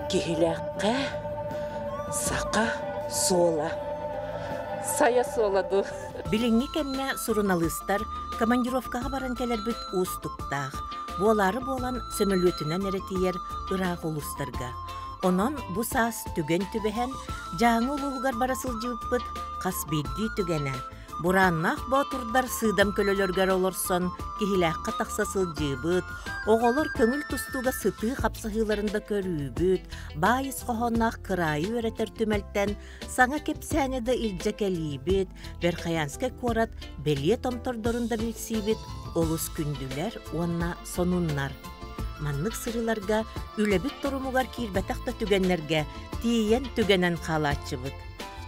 Киһилээххэ саха суола. Сайа суола дуу. Билиҥҥи кэмҥэ суруналыыстар командировкаҕа баран кэлэрбит уустуктаах. Буолаары буолан сөмөлүөтүнэн эрэ тиийэр ыраах улуустарга. Онон бу саас түгэн түбэһэн Дьааҥы улууһугар бара сылдьыбыппыт хас биирдии түгэнэ Бурааннаах боотурдар сыыдам көлөлөргөр олорсон Киһилээххэ тахса сылдьыыбыт, оҕолор көҥүл тустууга сытыы хапсыһыыларын да көрүүбүт, баай ис хоһоонноох кыраайы үөрэтэр түмэлтэн саҥа кэпсээни да илдьэ кэлиибит, Верхоянскай куорат бэлиэ томтордорун да билсиибит олус күндүлэр уонна сонуннар. Маннык сырыыларга үлэбит торумугар киирбэтэх да түгэннэргэ тиийэн түгэнэн хаалааччыбыт.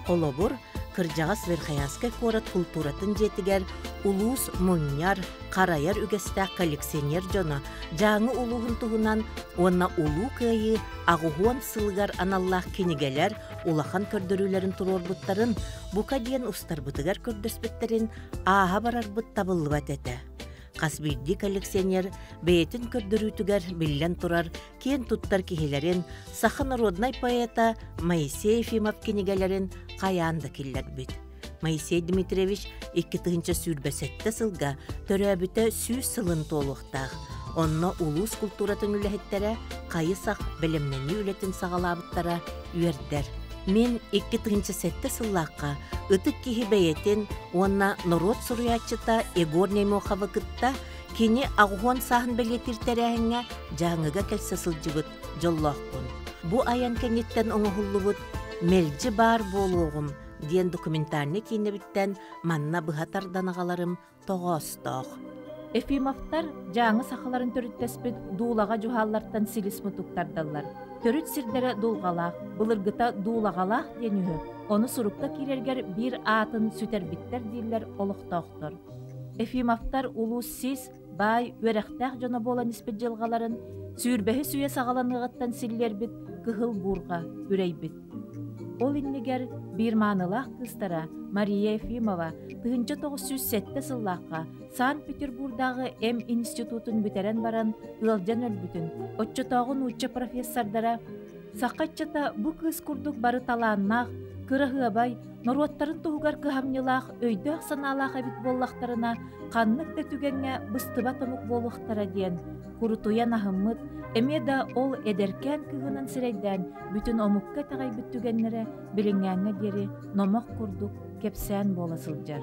Холобур, кырдьаҕас Верхоянскай куорат култууратын дьиэтигэр улуус мунньар, харайар үгэстээх коллекционер дьоно Дьааҥы улууһун туһунан уонна Улуу Кыайыы аҕыһуон сылыгар аналлаах кинигэлэр улахан көрдөрүүлэрин туруорбуттарын, бука диэн устарбытыгар көрдөспүттэрин ааһа барарбыт табыллыбат этэ. Хас биирдии коллекционер бэйэтин көрдөрүүтүгэр биллэн турар киэн туттар киһилэрин, саха народнай поэта Моисей Ефимов кинигэлэрин хайаан да киллэрбит. Моисей Дмитриевич 2027 сылга төрөөбүтэ 100 сылын туолуохтаах. Онно улуус култууратын үлэһиттэрэ хайы-сах бэлэмнэнии үлэтин саҕалаабыттара үөрдэр. Мин 2007 сыллаахха ытык киһи бэйэтин уонна норуот суруйааччыта Егор Неймоховы кытта Кини аҕыһуон сааһын бэлиэтиир тэрээһиҥҥэ Дьааҥыга кэлсэ сылдьыбыт дьоллоохпун. Бу айан кэнниттэн оҥоһуллубут «Мэлдьи баар буолуоҕум» диэн документальнай киинэбиттэн манна быһа тардан аҕаларым тоҕоостоох. Ефимовтар Дьааҥы сахаларын төрүттэспит дуулаҕа дьуһааллартан силис мутук тардаллар. Төрүт сирдэрэ дулҕалаах, былыргыта дуулаҕалаах диэн үһү. Ону сурукка киирэргэр биир аатын сүтэрбиттэр дииллэр олохтоохтор. Ефимовтар улуус сис, баай, үөрэхтээх дьоно буолан испит дьылҕаларын сүүрбэһис үйэ саҕаланыаҕыттан силлиэрбит кыһыл буурҕа үрэйбит. Ол иннигэр биир маанылаах кыыстара Мария Ефимова 1907 сыллаахха Санкт-Петербурдааҕы М институтун бүтэрэн баран ыалдьан өлбүтүн, оччотооҕу нуучча профессордара Саха ыччата бу кыыс курдук бары талааннаах, кыраһыабай, норуоттарын туһугар кыһамньылаах, өйдөөх-санаалаах эбит буоллахтарына, ханнык да түгэҥҥэ быстыбат омук буолуохтара диэн курутуйан аһыммыт, эмиэ да ол эдэркээн кыыһынан сирэйдээн бүтүн омукка итэҕэйбит түгэннэрэ билиҥҥээҥҥэ диэри номох курдук кэпсээн буола сылдьар.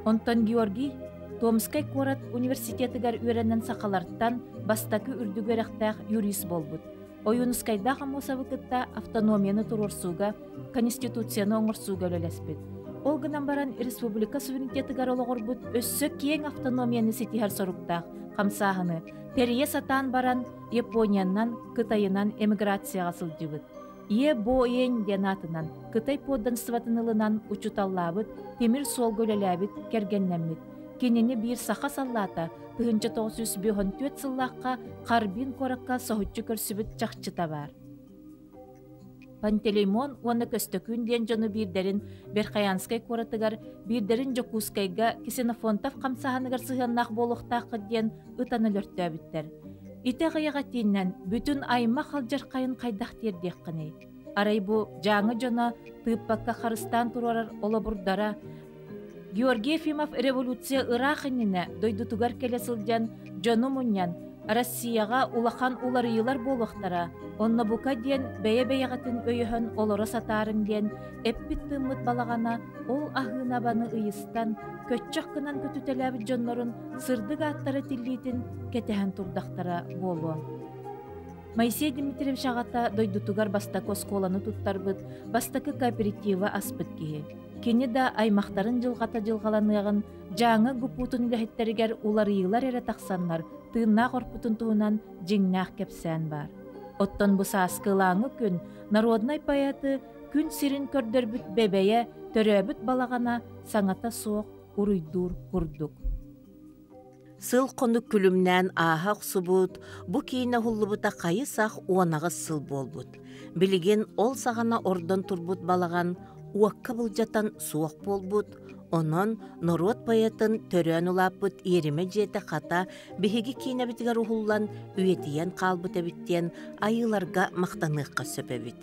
Онтон Георгий Томскай куорат университетыгар үөрэнэн сахалартан бастакы үрдүк үөрэхтээх юрист буолбут. Ойуунускайдаах Аммосовы кытта автономияны туруорсууга, конституцияны оҥорсууга үлэлэспит. Ол гынан баран республика суверенитетыгар олоҕурбут өссө киэҥ автономияны ситиһэр соруктаах хамсааһыны тэрийэ сатаан баран Япониянан, Кытайынан эмиграцияҕа сылдьыбыт. Е Боэнь диэн аатынан Кытай подданствотын ылынан учууталлаабыт, тимир суолга үлэлээбит, кэргэннэммит. Кинини биир саха саллаата 1954 сыллаахха Харбин куоракка соһуччу көрсүбүт чахчыта баар. Пантелеймон уонна Көстөкүүн диэн дьону биирдэрин Верхоянскай куоратыгар, биирдэрин Дьокуускайга Ксенофонтов хамсааһыныгар сыһыаннаах буолуохтааххыт диэн ытан өлөртөөбүттэр. Ити аҕыйах этиинэн бүтүн аймах алдьархайын хайдах тиэрдиэххиний? Арай бу Дьааҥы дьоно тыыппакка харыстаан туруорар олобурдара Георгий Ефимов революция ыраах иннинэ дойдутугар кэлэ сылдьан дьону мунньан Россияҕа улахан уларыйыылар буолуохтара, онно бука диэн бэйэ-бэйэҕитин өйөһөн олоро сатаарыҥ диэн эппит-тыыммыт балаҕана ол аһыынабаны ыйыстан, көччөх гынан көтүтэлээбит дьоннорун сырдык ааттара тиллиитин кэтэһэн турдахтара буолуо. Моисей Дмитриевич аҕата дойдутугар бастакы оскуоланы туттарбыт, бастакы кооперативы аспыт киһи. Кини да аймахтарын дьылҕата дьылҕаланыаҕын Дьааҥы ГПУ-тун үлэһиттэригэр уларыйыылар эрэ тахсаннар тыыннаах орпутун туһунан дьиҥнээх кэпсээн баар. Оттон бу сааскы ылааҥы күн народнай поэты күн сирин көрдөрбүт бэбэйэ төрөөбүт балаҕана саҥата суох уруйдуур курдук. Сыл-хонук күлүмнээн ааһа охсубут, бу киинэ уһуллубута хайы-сах 18 сыл буолбут. Билигин ол саҕана ордон турбут балаҕан уокка былдьатан суох буолбут, Онон норуот поэтын төрөөн улааппыт иэримэ дьиэтэ хата биһиги киинэбитигэр уһуллан үйэтийэн хаалбыт эбит диэн айыыларга махтаныахха сөп эбит.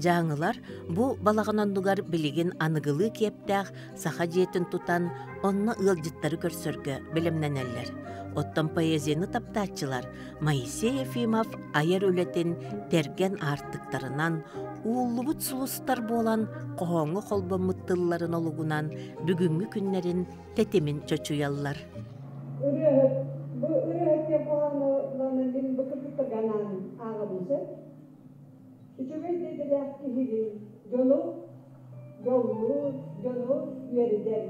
Дьааҥылар бу балаҕан оннугар билигин аныгылыы киэптээх саха дьиэтин тутан, онно ыалдьыттары көрсөргө бэлэмнэнэллэр. Оттон поэзияны таптааччылар Моисей Ефимов айар үлэтин тэргэн аартыктарынан, ууллубут сулустар буолан хоһооҥҥо холбоммут тылларын олугунан бүгүҥҥү күннэрин тэтимин чочуйаллар. Ырыаһыт, бу ырыаһыт диэн хоһоону мин бу кыргыттарга анаан ааҕабын сөп. Үчүгэй да идэлээх киһигин, дьону дьоллуур, дьону үөрдэр.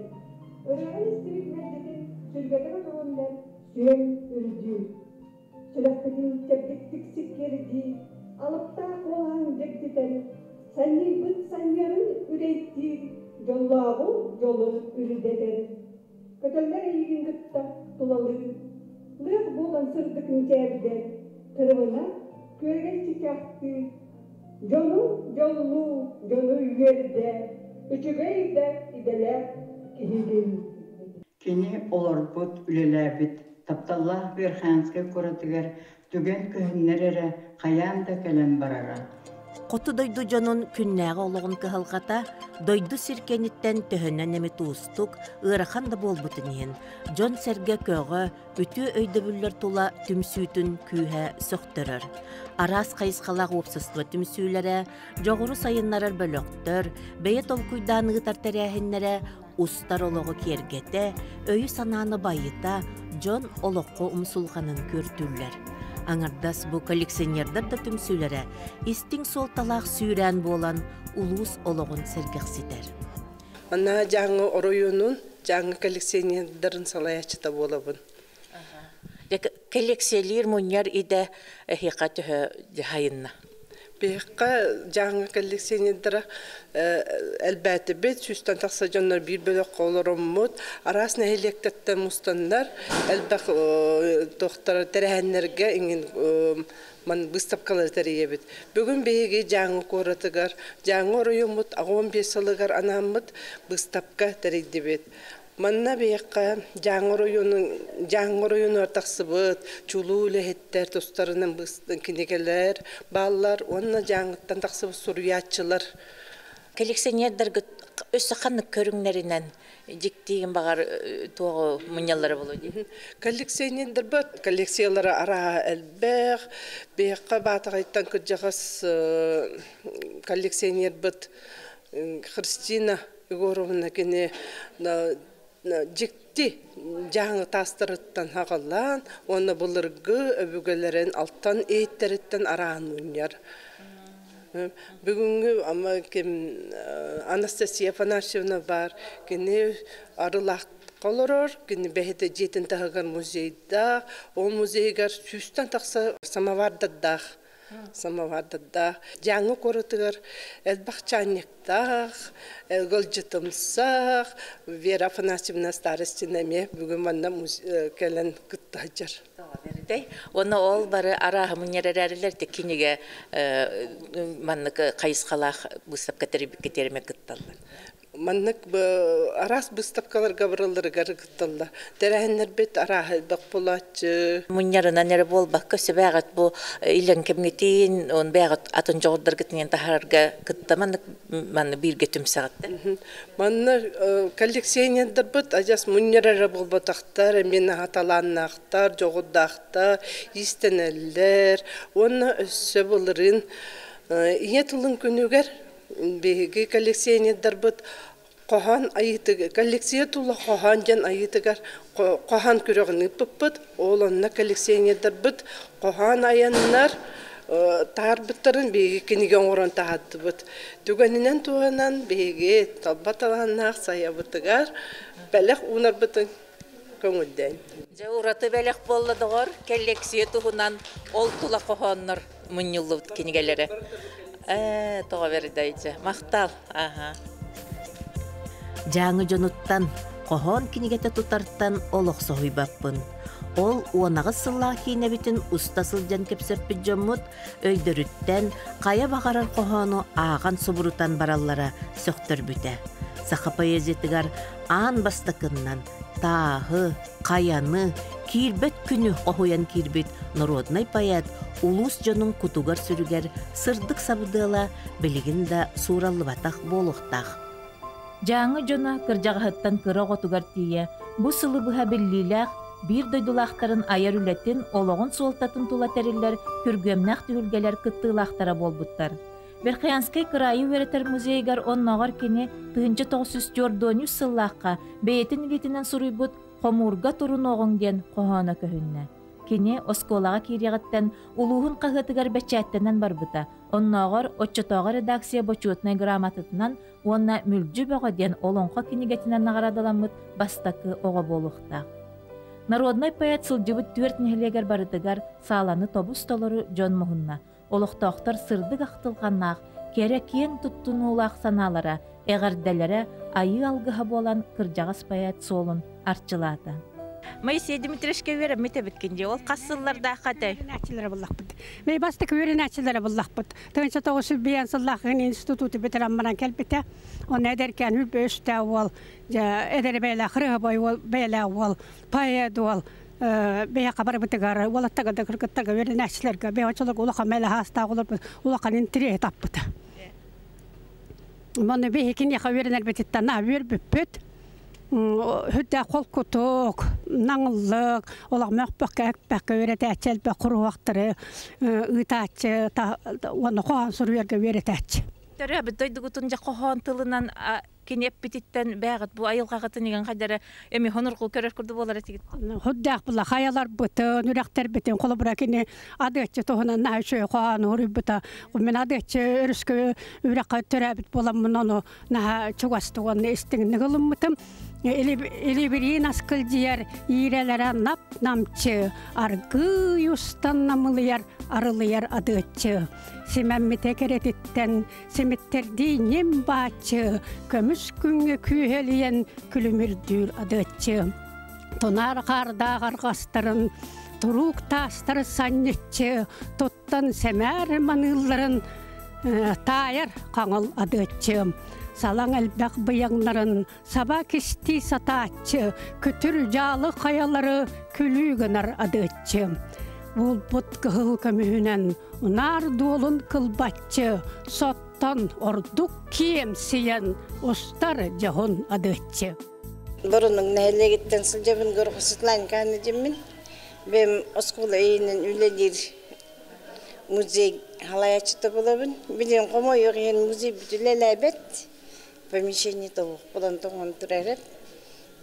Ырыаҕын истибит мэлдьитин сүргэтэ көтөҕүллэр, сүөм үрдүүр. Сүрэхпитин чэбдиктик сиккиэрдии, алыптаах куолаһын дьэгдитэр, санньыйбыт санньыарын үрэйтиир, дьоллооҕу дьолун үрдэтэр. Көтөллөр эйигин кытта тулалыы, лыах буолан сырдык мичээрдэр, тырыбына күөрэгэй чычаахтыы, дьону дьоллуу, дьону үөрдэ, үчүгэй да идэлээх киһигин. Кини олорбут, үлэлээбит тапталлаах Верхоянскай куоратыгар түгэн көһүннэр эрэ хайаан да кэлэн барара. Хоту дойду дьонун күннээҕи олоҕун кыһалҕата дойду сир кэнниттэн төһөнөн эмит уустук, ыарахан да буолбутун иһин, дьон-сэргэ көҕө, үтүө өйдөбүллэр тула түмсүүтүн күүһэ сөхтөрөр. Араас хайысхалаах уопсастыба түмсүүлэрэ, дьоҕуру сайыннарар бөлөхтөр, бэйэ толкуйдаан ыытар тэрээһиннэрэ устар олоҕу киэргэтэ, өйү-санааны байыта, дьон олоххо умсулҕанын күөртүүллэр. Аҥардас бу коллекционердар да түмсүүлэрэ истиҥ суолталаах сүүрээн буолан улуус олоҕун сэргэхситэр. Манна Дьааҥы оройуонун Дьааҥы коллекционердарын салайааччыта буолабын. Коллекциялиир мунньар идэ эһиэхэ төһө дьаһайынна? Биһиэхэ Дьааҥы коллекционердара элбээтибит, сүүстэн тахса дьоннор биир бөлөххө олороммут, араас нэһилиэктэртэн мустаннар, элбэх туохтара тэрээһиннэргэ иҥин ман быыстапкалары тэрийэбит. Бүгүн биһиги Дьааҥы куоратыгар Дьааҥы оройуоммут 15 сылыгар анааммыт быыстапка тэрийдибит. Манна биһиэхэ Дьааҥы оройуонун Дьааҥы оройуонугар тахсыбыт чулуу үлэһиттэр тустарынан кинигэлэр бааллар уонна Дьааҥыттан тахсыбыт суруйааччылар. Коллекционердаргыт өссө ханнык көрүҥнэринэн дьиктиигин баҕар туоҕу мунньаллара буолуо дии? Коллекционердарбыт коллекциялара арааһа элбэх. Биһиэхэ Баатаҕайтан кырдьаҕас коллекционербыт Христина Егоровна кини дьикти дьааҥы таастарыттан аҕалаан уонна былыргы өбүгэлэрин алтан иһиттэриттэн араан мунньар. Бүгүҥҥү ама ким Анастасия Афанасьевна баар, кини Арылаахха олорор, кини бэйэтэ дьиэтин таһыгар музейдаах, ол музейыгар сүүстэн тахса самовардардаах самовардардаах. Дьааҥы куоратыгар элбэх чаанньыктаах, ыалдьытымсах Вера Афанасьевна Старостина эмиэ бүгүн манна кэлэн кытта сылдьар. Уонна ол бары арааһы мунньар эрээрилэр кинигэ маннык хайысхалаах быыстапка тэрийбиккэ тиэрмэ кытталлар. Маннык араас быыстапкаларга баралларыгар кытталлар. Тэрээһиннэрбит арааһа элбэх буолааччы. Мунньарынан эрэ буолбакка, сөбөөҕүт бу илэн кэмҥитин, он бэйэҕит атын дьоҕурдаргытынан таһаарарга кытта маннык манна бииргэ түмсэҕиттэр. Манна коллекционердарбыт адьас мунньар эрэ буолбатахтар, эмиэ наһаа талааннаахтар, дьоҕурдаахтар, иистэнэллэр. Уонна өссө былырыын Ийэ тылын күнүгэр Биһиги коллекционердарбыт хоһоон айыытыгар, коллекция тула хоһоон диэн айыытыгар хоһоон күрэҕин ыыппыппыт. Ол онно коллекционердарбыт хоһоон айаннар таһаарбыттарын биһиги кинигэ оҥорон таһаардыбыт. Түгэнинэн туһанан биһиги талба талааннаах сайабытыгар бэлэх уунарбытын көҥүллээн. Дьэ ураты бэлэх буолла доҕор, коллекция туһунан ол тула хоһооннор мунньуллубут кинигэлэрэ. Ээ, тоҕо бэрдэй дьэ. Махтал. Аха. Дьааҥы дьонуттан хоһоон кинигэтэ тутартан олох соһуйбаппын. Ол 18 сыллаах киинэбитин уста сылдьан кэпсэппит дьоммут өйдөрүттэн хайа баҕарар хоһоону ааҕан субурутан бараллара сөхтөрбүтэ. Саха поэзиятыгар аан бастакыннан тааһы, хайаны, киирбэт күнү хоһуйан киирбит народнай поэт улуус дьонун кутугар-сүрүгэр сырдык сабыдыала билигин да суураллыбатах буолуохтаах. Дьааҥы дьоно кырдьаҕаһыттан кыра оҕотугар тиийэ бу сылы быһа биллиилээх биир дойдулаахтарын айар үлэтин, олоҕун суолтатын тула тэриллэр күргүөмнээх түһүлгэлэр кыттыылаахтара буолбуттар. Верхоянскай кыраайы үөрэтэр музейыгар оннооҕор кини 1943 сыллаахха бэйэтин илиитинэн суруйбут «Хомуурга турунуоҕуҥ» диэн хоһооно көһүннэ. Кини оскуолаҕа киириэҕиттэн улууһун хаһыатыгар бэчээттэнэн барбыта, оннооҕор оччотооҕу редакция бочуотунай грамотатынан уонна Мүлдьү бөҕө диэн олоҥхо кинигэтинэн наҕараадаламмыт бастакы оҕо буолуохтаах. Народнай поэт сылдьыбыт түөрт нэһилиэгэр барытыгар сааланы тобус-толору дьон муһунна. Олохтоохтор сырдык ахтылҕаннаах, кэрэ киэҥ туттунуулаах санаалара, эҕэрдэлэрэ айыы алгыһа буолан кырдьаҕас поэт суолун арчылаата. Моисей Дмитриевичка үөрэммит эбиккин дии. Ол хас сыллардаахха этэй? Үөрэнээччилэрэ буллахпыт. Мэй бастакы үөрэнээччилэрэ буллахпыт. Тыһыынча тоҕус жүз биэн сыллаах институту бүтэрэн баран кэлбитэ. Онно эдэркээн үрбэ үстээх уол, дьэ эдэр бэйэлээх ырыһабай уол, бэйэлээх уол, поэт уол бэйэхэ барыбытыгар уолаттарга да кыргыттарга үөрэнээччилэргэ бэйэ очолорго улахан мэлэ хаастаах олорбут улахан интириэһи таппыта. Манна биһи киниэхэ үөрэнэрбититтэн наһаа үөрбүппүт. Үрдээх холкутук, наҥыллык, олох мөхпөккө, экпэккэ үөрэтээччи элбэх куруһуоктары ыытааччы уонна хоһоон суруйарга үөрэтээччи. Төрөөбүт дойдугутун дьэ хоһоон тылынан кини эппититтэн бээҕит бу айылҕаҕытын игин хайдары эми хонургу көрөр курдук буолар этигит. Худдаах була хайаларбытын, үрэхтэрбитин холобура кини адыаччы туһунан наһаа үчүгэй хоһоон уруйбута. Мин адыаччы өрүскэ үрэххэ төрөөбүт буоламмын ону наһаа чугастык уонна истиҥник ылыммытым. Илибириин аскылдьыйар иирэлэрэ нап-намчы, аргыый устан намылыйар арылыйар адыаччы. Симэммитэ кэрэтиттэн симиттэрдии ньим бааччы, көмүс күҥҥэ күүһэлийэн күлүмүрдүүр адыаччы. Тунаар хаардаах арҕастарын, туруук таастары санньыччы, туттан сэмээр маныылларын таайар хаҥыл адыаччы. Салаҥ элбэх быйаҥнарын саба кистии сатааччы, күтүр дьаалы хайалары күлүү гынар адыаччы. Булбут кыһыл көмүһүнэн унаар дуолун кылбаччы, соттон ордук киэмсийэн устар дьоһун адыаччы. Бұрынның нэһилиэгиттэн сылдьабын Горохов Светлана Николаевна диэммин. Бэм оскуола иһинэн үлэлиир музей халайааччыта буолабын. Билигин хомойуох иһин музей бүтүлэлээбэт. Помещение тоҕух булан тоҥон турар.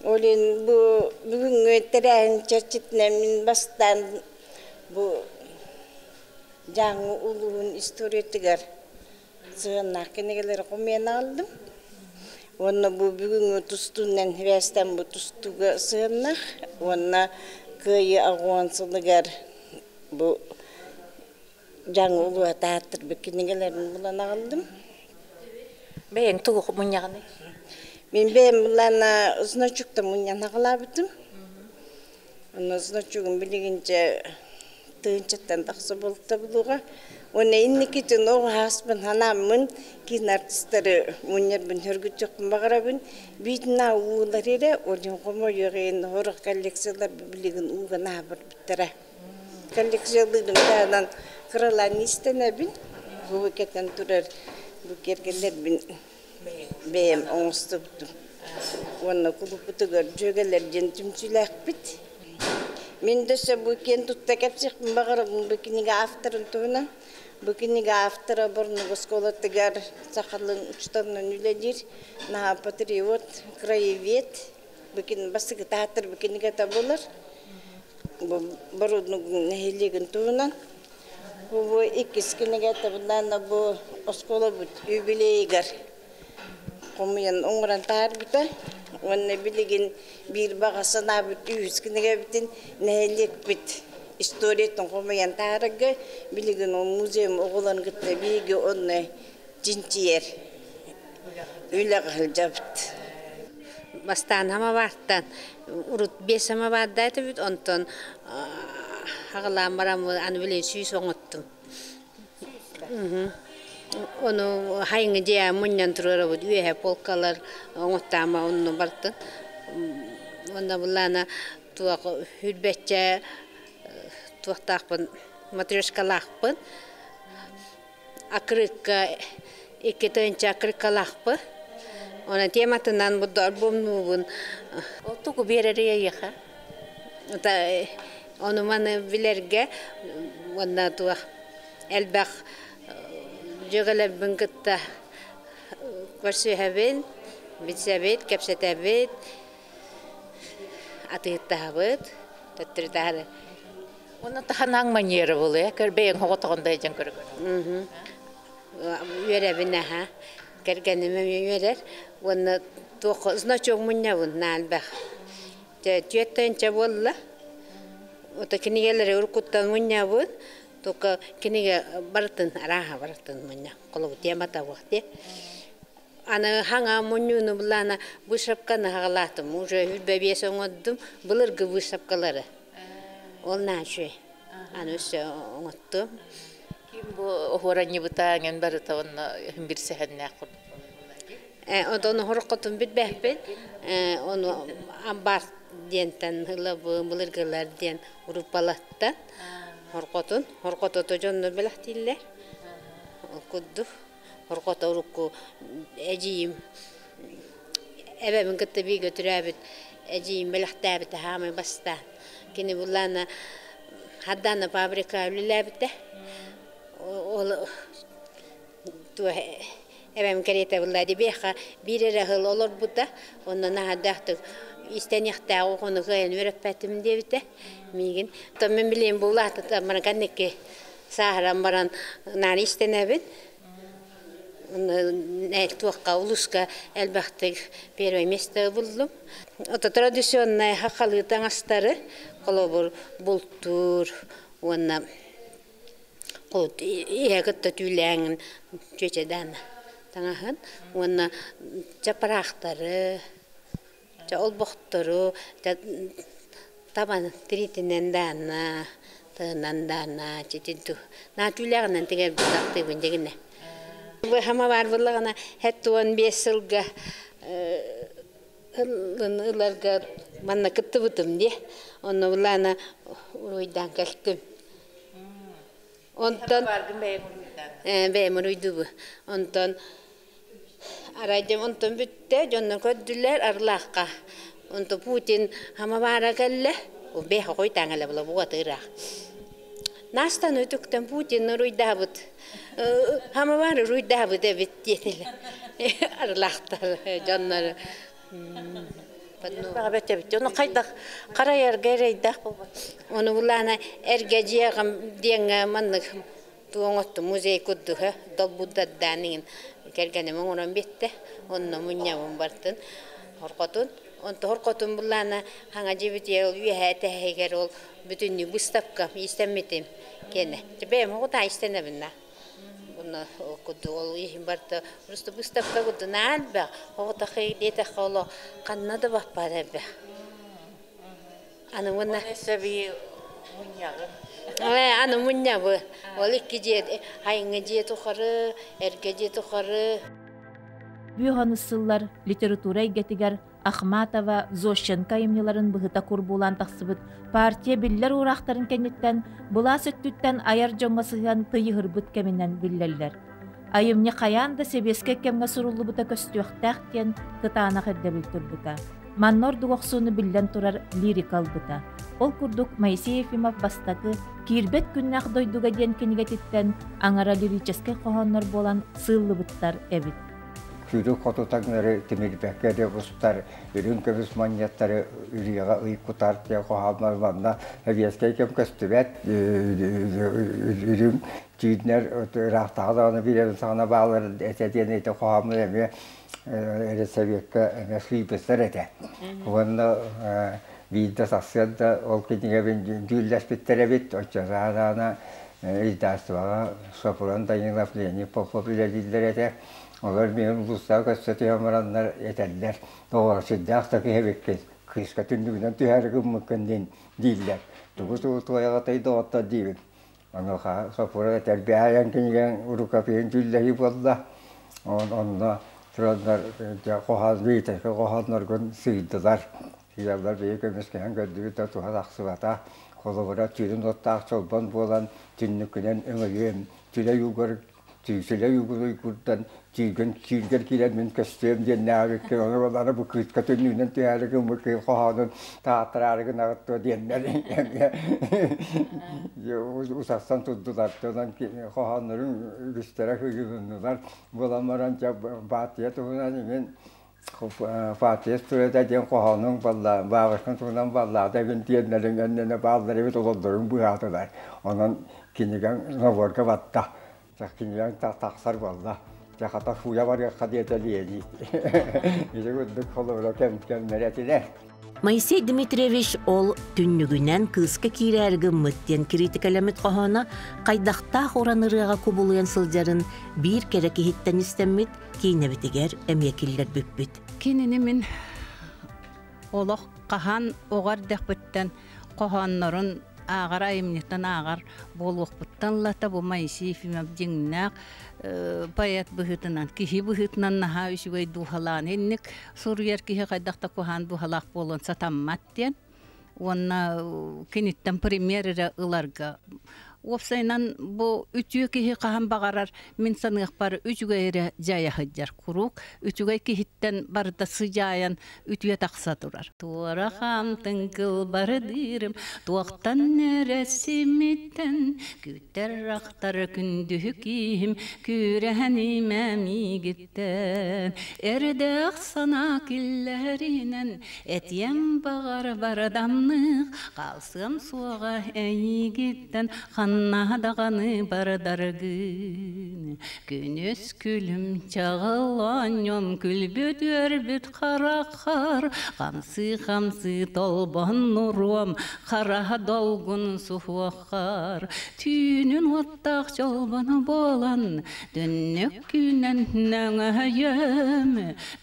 Ол иһин бу бүгүҥҥү тэрээһин чэрчитинэн мин бастаан бу Дьааҥы улууһун историятыгар сыһыаннаах кинигэлэри хомуйан аҕаллым. Уонна бу бүгүҥҥү тустуунан сибээстээн бу тустууга сыһыаннаах уонна Кыайыы аҕуон сылыгар бу Дьааҥы улууһа таһааттарбыт кинигэлэрин булан аҕаллым. Бэйэҥ тугу мунньаҕыный? Мин бэйэм былаана значоктан мунньан аҕалаабытым. Онно значогум билигинчэ тыһыынчаттан тахса буолта булуоҕа. Уонна инникитин оҕо ааспын санааммын киин артистары мунньарбын сөргүтүөхпүн баҕарабын. Биитинэ уулар эрэ, олин хомойуох иһин сорох коллекциялар билигин ууга наһаа барбыттара. Коллекциялыырым таһынан кыралаан иистэнэбин. Бу кэтэн турар бу киэргэллэрбин бэйэм оҥостубутум. Уонна кулууппутугар дьүөгэлэр диэн түмсүүлээхпит. Мин да өссө бу киэн тутта кэпсиэхпин баҕарабын бу кинигэ авторын туһунан. Бу кинигэ автора Борнук оскуолатыгар сахалын учууталынан үлэлиир, наһаа патриот, краевед. Бу бастакы театр бу кинигэтэ буолар. Бу Борунук нэһилиэгин туһунан. Бу иккис кинигэтэ буоллаана бу оскуолабыт юбилейыгар хомуйан оҥорон таһаарбыта. Уонна билигин биир баҕа санаабыт үһүс кинигэбитин нэһилиэкпит историятын хомуйан таһаарарга билигин ол музейым оҕолорун кытта биһиги онно чинчийэр үлэҕэ сылдьабыт. Бастаан самовартан урут биэс самоварда этибит, онтон аҕалаан баран аны билин 100 оҥоттум. Ону хайыҥы дьиэ мунньан туруорабыт үөһэ полкалар оҥоттаама онно бартын. Онно буллаана туох үрбэччэ туохтаахпын матрешкалаахпын акырыкка 2 тыһыынча акырыккалаахпын. Онон тематынан бу альбомнуубун. Ол тугу биэрэр эйиэхэ? Ону маны билэргэ уонна туох элбэх дьүөгэлэрбин кытта көрсүһэбин, билсэбит, кэпсэтэбит, атыыттаһабыт, төттөрү Уонна таханаҥ маньера буолуо, көр бэйэҥ хоҕотоҕон да дьэн көрө Үөрэбин аха, кэргэним эмиэ үөрэр уонна туох значок мунньабын наалбах. 4 тыһыынча буолла. Ото кинигэлэри уруккуттан мунньабын, только кинигэ барытын арааһа барытын мунньа. Холобу темата буох дии. Аны хаҥа мунньууну булаана выставканы хаҕалаатым. Уже 25 оҥордум былыргы выставкалары. Ол наачуй. Аны өссө оҥоттум. Ким бу оһуоранньыбыта ҥэн барыта онно бир сэһэннээх курдук. Онтон хороххотун билбэппин. Ону амбар диэнтэн ылабын, былыргылар диэн группалаттан хорҕотун. Хорҕотото дьоннор бэлэхтииллэр. Ол курдук. Хорҕото урукку эдьиийим эбэбин кытта бииргэ төрөөбүт эдьиийим бэлэхтээбитэ хаамай бастаан. Кини буллаана Хардана фабрика үлэлээбитэ. Ол эбэм кэриэтэ булла дибиэхэ биир эрэ сыл олорбута. Онно наһадаахтык истэниэхтээх оҕону кыайан үөрэппэтим диэбитэ миигин. Оттон мин билиэн булаата баран сааһыран баран наары истэнэбин. Туохха улууска элбэхтик первое место буллум. Ото традиционнай хахалыы таҥастары холобур бултуур уонна иһэ кытта түүлээҥин чүөчэдээн таҥаһын уонна чапыраахтары, олбохтору табан тириитинэн даана, тыһынан даана, читин наа түүлээҕинэн тигэрбит ахтыыбын дьигинэ. Хама баар буоллаҕына 75 сылга ыларга манна кыттыбытым дии. Онно булаана уруйдаан кэлтим. Онтон бэйэм уруйдубу. Онтон арайдым онтон бүттэ, дьоннор көрдүлэр Арлаахха. Онто Путин хамабаара кэллэ. Бэйэ хойутаан кэлэ була бугатыыраах. Настан үтүктэн Путин уруйдаабыт. Хамабаар уруйдаабыт эбит диэтилэр. Арлаахтар дьоннор. Ону хайдах харайарга эрэйдээх буолбат. Ону булаана эргэ дьиэҕим диэҥҥэ маннык туоҥотту музей курдуга долбуддардааныгын кэргэним оҥорон биттэ. Онно мунньабын бартын хоркотун. Онто хоркотун булаана хаҥа дьибитиэр ол үөһээ тэһигэр ол бүтүннүү выставка истэммитим киэнэ. Бэйэм оҕутаа истэнэбин на. Уна курдук ол иһин барта просто выставка курдук наалбах оҕотахы диэтэххэ оло ханна да баппар эбэ. Аны уонна Сәби мунньаҕы. Аны мунньабы. Ол икки дьиэ хайыҥы дьиэ тухары, эргэ дьиэ тухары. Бүөхөнүс сыллар литература эйгэтигэр Ахматова, Зощенко айымньыларын быһыта курбуулаан тахсыбыт партия биллэр уураахтарын кэнниттэн былаас өттүттэн айар дьоҥҥо сыһыан тыйыһырбыт кэминэн биллэллэр. Айымньы хайаан да сэбиэскэй кэмҥэ суруллубута көстүөхтээх диэн кытаанах ирдэбил турбута. Манна ордук охсууну биллэн турар лирика ылбыта. Ол курдук Моисей Ефимов бастакы «Киирбэт күннээх дойдуга» диэн кинигэтиттэн аҥара лирическэй хоһооннор буолан сыыллыбыттар эбит. Күүрүк хоту таҥнары тимирбэккэ эрэ устар, үрүҥ көмүс манньыаттары үрүйэҕэ ый кутар диэн хоһооннор манна сэбиэскэй кэм көстүбэт үрүҥ түүннэр ыраахтааҕы даҕаны биэрэрин саҕана баалар этэ диэн ити хоһооммут эмиэ Сэбиэккэ эмиэ сыыйбыттар этэ. Уонна биирдэ сарсыарда ол кинигэбин дьүүллэспиттэр эбит. Оччотооҕу издательствоҕа Сопрун Данилов, Леонид Попов үлэлииллэр этэ. Олор миигин улуустаах көссө түһэн бараннар этэллэр, доҕор, сүрдээх да киһи эбиккин, кыыска түннүгүнэн түһээри гыммыккын диэн дииллэр. Тугу тугу туойаҕатай доҕоттор диибин. Онуоха Соппура этэр, бэйэҥ кинигэҥ рукопиһын дьүүллэһии буолла. Онно тураннар хоһоон биитэкэ хоһоонноргун сыыйдылар. Сыыйаллар биһи көмүскэһэн көрдүбүт да туһа тахсыбата. Холобура, түүнүн уоттаах чолбон буолан түннүккүнэн өҥөйүөм, түлэй угар Сүүсүлэ уйгурдан түүгүн сүүргэр киирэн мин көстүөм диэннээҕи ону аны бу кыыска түннүгүнэн түһээри гыммыт кыыл хоһоонун тааттараары гынаҕыт дуо диэннэр усассан турдулар. Онон хоһооннорун үгүстэрэ кыйылыннылар. Буолан баран дьэ баартыйа туһунан иҥин партия студента диэн хоһоонуҥ балла баабышкын туһунан баллаата эбин диэннэриҥ эннэнэ бааллар эбит олордорун быһаатылар. Онон кинигэҥ наборга батта. Кинигэҥ тахсар буолла. Дьэ хата сууйа барыахха диэтэ Леонид. Ити курдук холобура кэм кэмнэр этилэр. Моисей Дмитриевич ол түннүгүнэн кыыска киирээри гыммыт диэн кириитикэлэммит хоһооно хайдахтаах уран ырыаҕа кубулуйан сылдьарын биир кэрэ киһиттэн истэммит киинэбитигэр эмиэ киллэрбиппит. Кинини мин олох хаһан оҕо эрдэхпиттэн хоһооннорун ааҕар айымньытын ааҕар буолуохпуттан ылата бу Моисей Ефимов дьиҥнээх поэт быһыытынан, киһи быһыытынан наһаа үчүгэй дууһалаан инник суруйар киһи хайдах да куһаан дууһалаах буолуон сатаммат диэн уонна киниттэн пример эрэ ыларга уопсайынан бу үтүө киһи хаһан баҕарар мин саныахпар үчүгэй эрэ дьайа сылдьар куруук үчүгэй киһиттэн барыта сыдьаайан үтүө тахса турар туора хаамтын кылбардыырым туохтан эрэ симиттэн күүтэр ахтар күндүһү киһим күүрэһэн имэмиигиттэн эрдээх санаа киллэринэн Этиэм баҕар бардамнык, хаалсыам суоҕа эйигиттэн ханна даҕаны бардаргын. Күнүс күлүм чаҕыл оонньуом күлбүт-үөрбүт хараххар, хамсыы-хамсыы толбоннуруом хараһа долгун суһуоххар. Түүнүн уоттаах чолбоно буолан, түннүк күүнэн нөҥөйөм,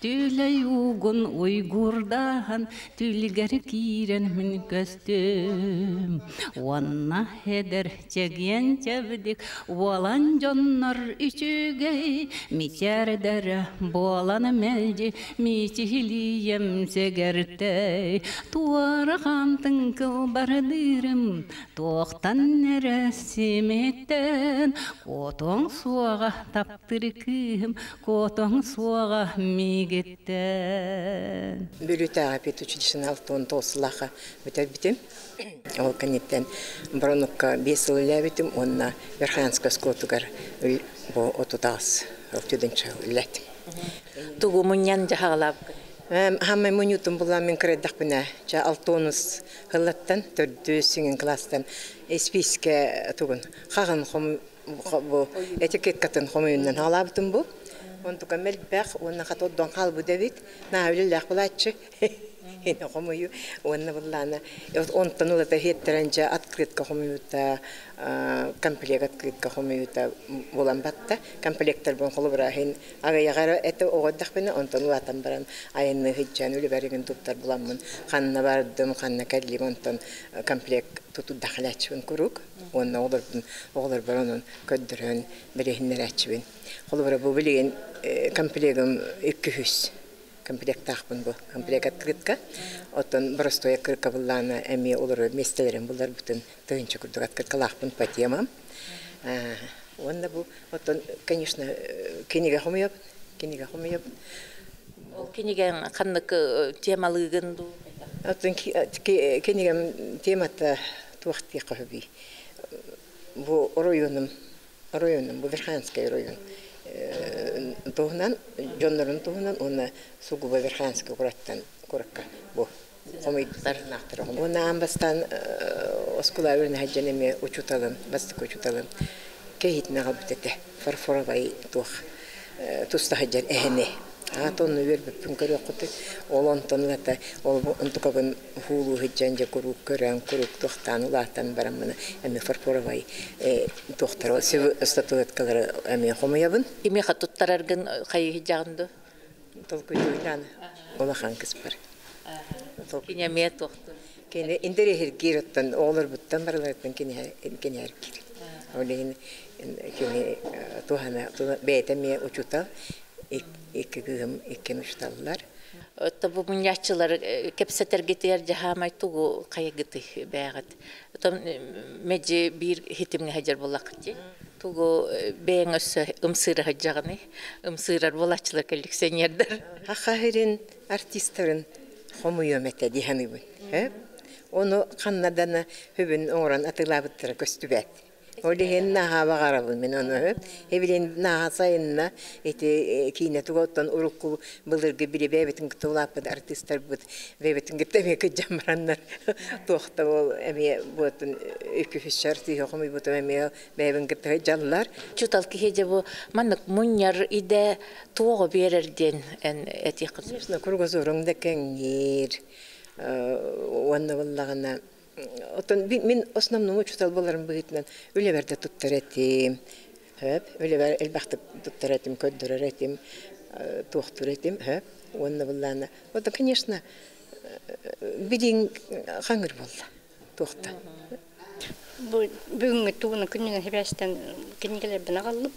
Түлэй уугун уйгуурдаан, түлгэр киирэн мин көстүм. Уонна эдэр чэгиэн чэбдик уолан дьоннор үчүгэй, мичээрдэрэ буолан мэлдьи мичилием сэгэртэй. Туора хаамтыҥ кылбардыырым, туохтан эрэ симиттэн, куотуоҥ суоҕа таптыр кыыһым Куотуҥ суоҕа миигиттэн. Бүлүүтээҕи педучилищены 69 сыллаахха бүтэрбитим. Ол кэнниттэн Боронукка 5 сыл үлэлээбитим уонна Верхоянскай оскуолатыгар бу 38 алтыдынча үлэлээтим. Тугу мунньан дьаһаҕалаабыккын? Хаамай мунньуутун булан мин кырайдахпына, ча алтонус сыллаттан төрдүс сиҥин класстан испиискэ тугун хаҕын бу этикеткатын хомуйунан хаалаабытым бу. Онтукам элбэх уонна хата отдон хаалбыт эбит. Наа үлэлээх булааччы. Хине хомуйу уонна буллаана онтон ылата хиэттэрэн дьэ открытка хомуйута комплект открытка хомуйута булан батта. Комплектар бун холобура хин агайаҕара это оҕоддахпына онтон улаатан баран айанны хыджан үлүбэригин туттар буламмын ханна бардым ханна кэллим онтон комплект тутурдахалааччыбын куруук уонна оҕолорбун оҕолорбор онон көрдөрөн билиһиннэрээччибин. Холобура бу билигин комплегым 200 комплектаахпын бу комплект открытка. Оттон боростуой открытка буллаана эмиэ олорор миэстэлэрин буларбытын тыһыынча курдук открыткалаахпын по темам. Уонна бу оттон, конечно, кинигэ хомуйабын, кинигэ хомуйабын. Ол кинигэҥ ханнык темалыыгын дуу? Оттон кинигэм темата туох диэххэ сөбүй? Бу оройуонум, оройуонум, бу Верхоянскай оройуон туһунан, дьоннорун туһунан уонна сугубо Верхоянскай куораттан куоракка бу хомуйдар наахтар. Уонна аан бастаан оскуола үөрэнэ сылдьан эмиэ учууталым, бастакы учууталым кэһиитин аҕалбыт этэ. Фарфоровай туох туста сылдьар эһэни. Аата онну үөрбүппүн көрүөххүтүй. Ол онтон ылата ол онтукабын уһуулуу сылдьан дьэ куруук көрөн, куруук туохтаан улаатан бараммын эмиэ фарфоровай туохтары статуэткалары эмиэ хомуйабын. Кимиэхэ туттараргын хайыһыйдьаҕын дуу? Толкуйдуйдаан улахан кыспар. Кини эмиэ туохтур? Кини интэриэһиргиир оттон оҕолорбуттан барыларыттан киниһэргиир. Ол иһин кини туһана бэйэтэ эмиэ учуутал, икки кыыһым иккиэн учууталлар. Отто бу мунньааччылар кэпсэтэргитигэр дьаһаамай тугу хайыгытый бээҕит? Отон меди биир хитимҥэ сылдьар буоллаххыт дии. Тугу бэйэҥ өссө ымсыыра сылдьаҕыный? Ымсыырар буолааччылар коллекционердар. Саха сирин артистарын хомуйуом этэ дии саныыбын. Ону ханна да үбүн оҥорон атыылаабыттара көстүбэт. Ол иһин наһаа баҕарабын мин ону. Эбилин наһаа сайынна ити киинэ тугуттан урукку былыргы били бэйэбитин кытта улааппыт артыыстарбыт бэйэбитин кытта эмиэ кыдьан бараннар туохта ол эмиэ буотун үкүһүс артыыһы хомуйбутум эмиэ бэйэбин кытта дьаллар. Чутал киһи дьэ бу маннык мунньар идэ туоҕу биэрэр диэн эн этиэххин. Конечно, кругозоруҥ да кэҥиир уонна буллаҕына оттон мин основном учуутал буоларым быһыытынан үлэбэр да туттар этим. Хөп, үлэбэр элбэхтик туттар этим, көрдөрөр этим, туохтуур этим, хөп. Уонна буллаана. Вот, конечно, билиҥ хаҥыр буолла. Туохта. Бу бүгүҥҥү тугуна күнүнэн сибээстэн кинигэлэрбин аҕаллым.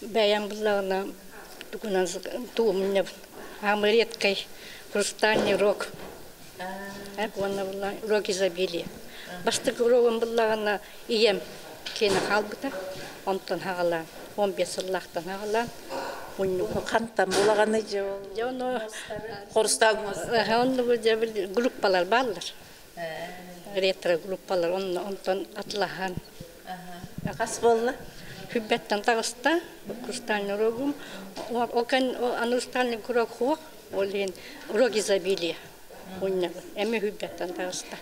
Бэйэм буллаҕына тугунан тугу мунньабын. Самый редкий хрустальный рог. Уонна булла рог изобилия. Бастакы рогун буллаҕына ийэм киэнэ хаалбыта. Онтон хаҕалаан, 15 сыллаахтан хаҕалаан мунньубут. Хантан булаҕаны дьэ ол? Дьэ ону Хрусталь онну группалар бааллар. Ретро группалар онно онтон атлаһан. Хас буолла? Хүббэттэн таҕыста хрустальный рогум. Ол аны хрустальный рог хуох, ол иһин рог изобилия мунньабын. Эми хүббэттэн таҕыста.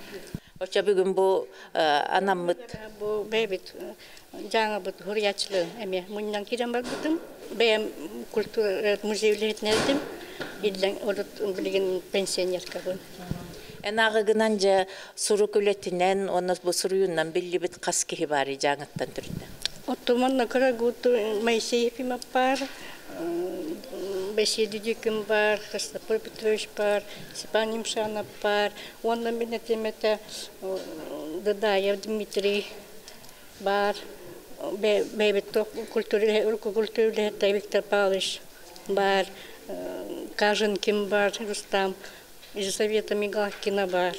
Оччо бүгүн бу анаммыт Бу бэйэбит дьааҥыбыт хуруйааччыларын эмиэ мунньан киирэн барбытым. Бэйэм культура музей үлэһитинэрдим. Иллэҥ урут билигин пенсионеркабын. Эн ааҕыгынан дьэ сурук үлэтинэн уонна бу суруйуунан биллибит хас киһи баарый дьааҥыттан төрүттэ? Оттуманна кыра гуту Моисей Ефимов бар, Василий Дюдюкин бар, Христофор Петрович бар, Степан Юмшанов бар, уонна мин этим этэ Дадаев Дмитрий бар, бэйэбит культура культура үлэһиттэ Виктор Павлович бар, Каженкин бар, Рустам, Елизавета Мигалкина бар.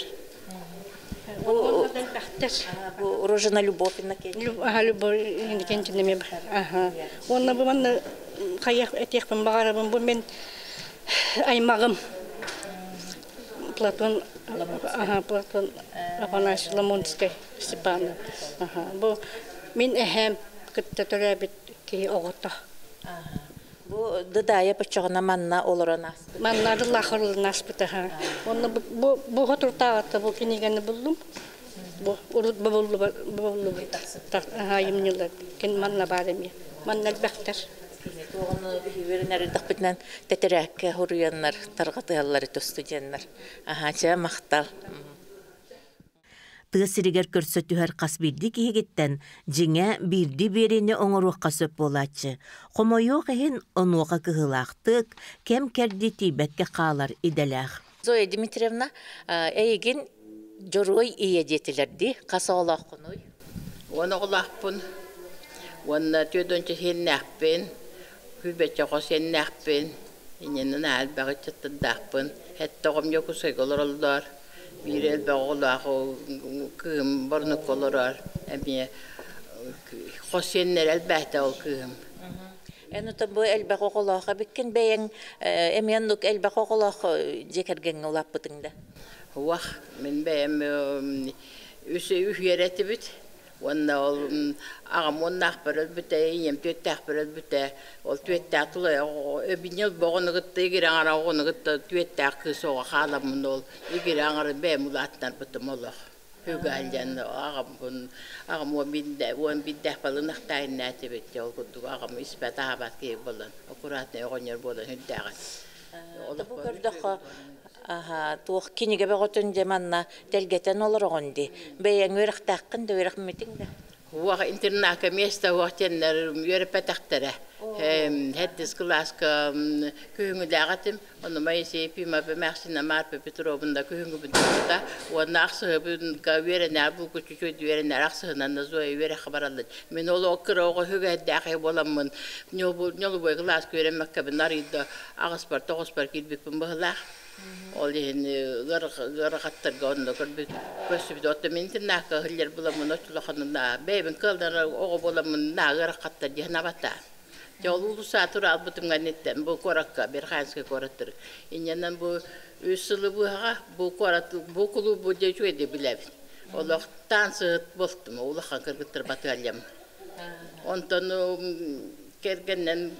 Бу Рожина Любовь Любовь Иннокентьевна бар. Уонна бу манна хайах этиэхпин баҕарабын бу мин аймаҕым Платон Платон Афанасьевич Ламонскай Степанов. Бу мин эһээм кытта төрөөбүт киһи оҕото. Бу Дыдаайа почоҕуна манна олорон ааспыт. Манна арыллаах ааспыта. Онно бу бу хотуртааҕыта бу кинигэни буллум. Бу урут бобуллубут айымньылар кин манна баар эмиэ. Манна элбэхтэр. Туоҕуну биһиги эрдэхпитинэн тэтэрээккэ хуруйаннар тарҕатыһаллар студеннар. Аха, чэ махтал. Тыа сиригэр көрсө түһэр хас биирдии киһигиттэн дьиҥэ биирдии биэриини оҥоруохха сөп буолааччы. Хомойуох иһин, онуоха кыһыылаахтык, кэм-кэрдии тиийбэккэ хаалар идэлээх. Зоя Дмитриевна, эйигин Дьоруой ийэ диэтилэр дии, хас оҕолооххунуй? Уон оҕолоохпун уонна түөрт сиэннээхпин, күүбэччэ оҕо сиэннээхпин, инньэнэн элбэх ыччаттардаахпын. Сэттэ оҕом Дьокуускайга олороллор, биир элбэх оҕолоох кыыһым Борнукка олорор, эмиэ хос сиэннэрэ элбээтэ ол кыыһым. Эн ото бу элбэх оҕолоох эбиккин бэйэҥ эмиэ оннук элбэх оҕолоох дьиэ кэргэҥҥэ улааппытыҥ да? Уах, мин бэйэм үс үһүөрэ этибит. Уонна ол аҕам уоннаахпар өлбүтэ, ийэм түөттээхпэр өлбүтэ. Ол түөттээх тулай өбүньэл боҕону кытта игирэ аҥара оҕону кытта түөттээх кыыс оҕо хааламмын ол игирэ аҥарын бэйэм улаатынарбытым олох. Хүгалдьан аҕамбын аҕам 11 уон биирдээх балынахтаайыннаатибит ол курдук аҕам испэт аһаабат киһи буолан аккуратный оҕонньор буолан үрдээҕин. Бу көрдөххө, туох кинигэ бөҕөтүн дьэ манна тэлгэтэн олороҕун дии. Бэйэҥ үөрэхтээххин да, үөрэхмитиҥ да? Уох интернакка место уох теннер үөрэппэтэхтэрэ. Хэттис кылааска күһүҥүлээҕэтим, ону Моисей Ефимов эмээхсинэ Марфа Петровна күһүҥүбүн уонна ахсыһыбынка үөрэнээр булгуччу үөрэнээр ахсыһынан Зоя үөрэххэ бараллар. Мин ол кыра оҕо хүгэйдээхи буоламмын ньолубой кылааска үөрэммэккэбин арыйда аҕыспар тоҕуспар киирбиппин быһылаах. Ол иһин ыарахаттарга онно көрбүт көрсүбүт. Оттон мин интернакка хиллер буламмын оччулаханына бэйбин кыаллар оҕо буоламмын наа ыарахаттар диэн абата. Дьэ ол улусаа тураалбытым ганниттен бу куоракка Верхоянскай куораттыр. Инньэнэн бу үс сылы быһаҕа бу куорат бу клубу дьэ үчүгэйдик билэбин. Олох таансыһыт болтум улахан кыргыттар батыаллям. Онтон кэргэннэн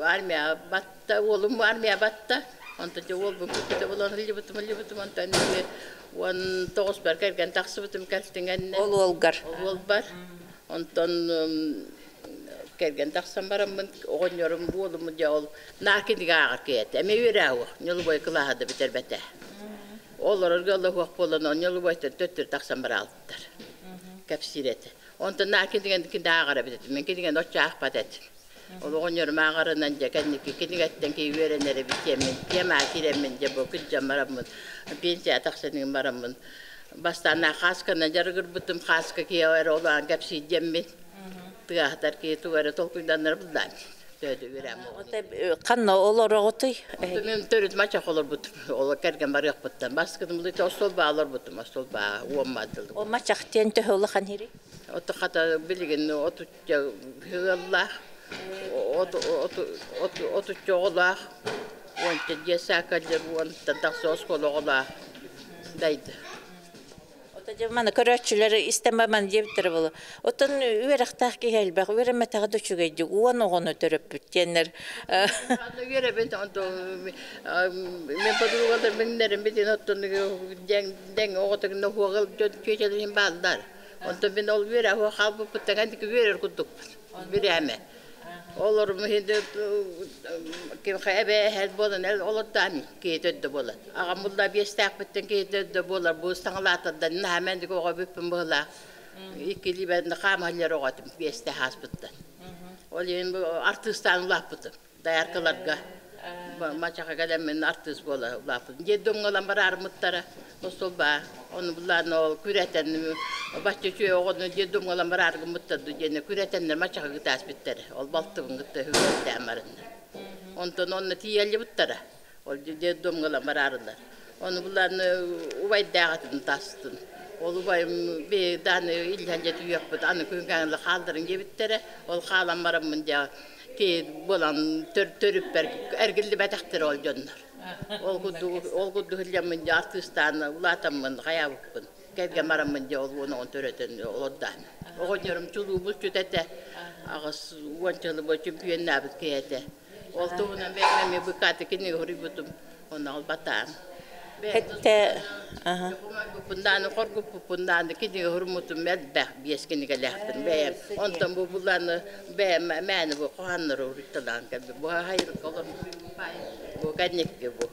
армия батта, уолум армия батта. Онтон дьэ уолбун күппүтэ булан ыллыбытым ыллыбытым онтон 19-бар кэргэн тахсыбытым кэлтиҥэннэ. Ол уолгар. Ол уолбар. Онтон кэргэн тахсан бараммын оҕонньорум уолум дьэ ол наар кинигэ ааҕар киһи эмиэ үөрээҕи ньолубой кылааһа да бүтэрбэтэ. Олорорго олоһуох буолан ньолубойтон төттөр тахсан бараалыттар. Кэпсиир этэ. Онтон наар кинигэни кинигэ ааҕар эбит. Мин кинигэни оччо аахпат этим. Ол оҕонньорум ааҕарынан дьэ кэнники кинигэттэн киһи үөрэнэр эбит диэммин, тиэмаа киирэммин дьэ бу кырдьан бараммын, пенсия тахсан бараммын. Бастаан хаасканан дьарыгырбытым, хааска киһи эрэ олоон кэпсиир диэммин. Тыаһатар киһи тугу эрэ толкуйданнар булдаан. Төдү үөрэм. Ханна олороҕутуй? Мен төрүт мачах олорбутум. Ол кэргэн барыахпыттан. Баскытым булыта остуолбаа олорбутум. Остуолбаа уоммадыл. О мачах диэн төһө улахан хири? Оту хата билигин отучча ыаллаах, отучча оҕолоох, уонча дьиэ саакаллар, уонтан тахса оскуола оҕолоох дайды. Ото дьэ маны көрөөччүлэр истэн ман диэбиттэрэ буолуо. Оттон үөрэхтээх киһи элбэх, үөрэммэтэҕэ да үчүгэйдик 10 оҕону төрөппүт диэннэр. Үөрэбин мен подругалар миңнерим битин оттон дәң оҕотугна хуогал чүөчэлэрин бааллар. Онтон мин ол үөрэ хуа хаалбыппыттан кэнники үөрэр курдукпун. Бирээмэ. Олор михинде ким эбэ хэл болан эл олордаан киһи болар. Аҕам булла биэстээхпиттэн киһи болар бу саҥалаатардан наһамен дик оҕо бүппүн быһылаах. Иккили бен хаамаллар оҕотум биэсте хааспыттан. Ол иһин бу артыыстаан улааппытым. Даяркаларга мачаха кэлэммин артыыс буола улааппытым. Дьэ домҥалан бараармыттара остуолбаа. Ону булаан ол күрэтэн бачча үчүгэй оҕону дьэ домҥалан барааргыммыттар диэни күрэтэннэр мачаха гытааспиттэрэ. Ол балтыбын кытта хүгэттээн барыннар. Онтон онно тиийэллибуттара. Ол дьэ домҥалан бараарылар. Ону булаан убайдааҕытын тастын. Ол убайым би дааны иллэн дьэ түйөкпүт аны күн хаалдарын диэбиттэрэ. Ол хаалан бараммын дьэ ки болан төрүппэр эргиллибэтэхтэр ол дьоннор. Ол курдук ол курдук иллэммин дьэ артыыстаан улаатаммын хаябыппын. Кэргэн бараммын дьэ ол уон оҕон төрөтөн олордаан. Оҕонньорум чулуубут чүтэтэ 80 жылы бо чемпионнаабыт киһи Ол туһунан бэйэм быкааты кинигэ хуруйбутум. Онно ол батаан. Хетте Пундааны хоргуппундааны кинигэ хурмутум элбэх биэс кинигэлээхпин бэйэм. Онтон бу буланы бэйэм мээни бу хоһаннары уруйталаан кэлби. Бу хайырка олорум бу кэнникки бу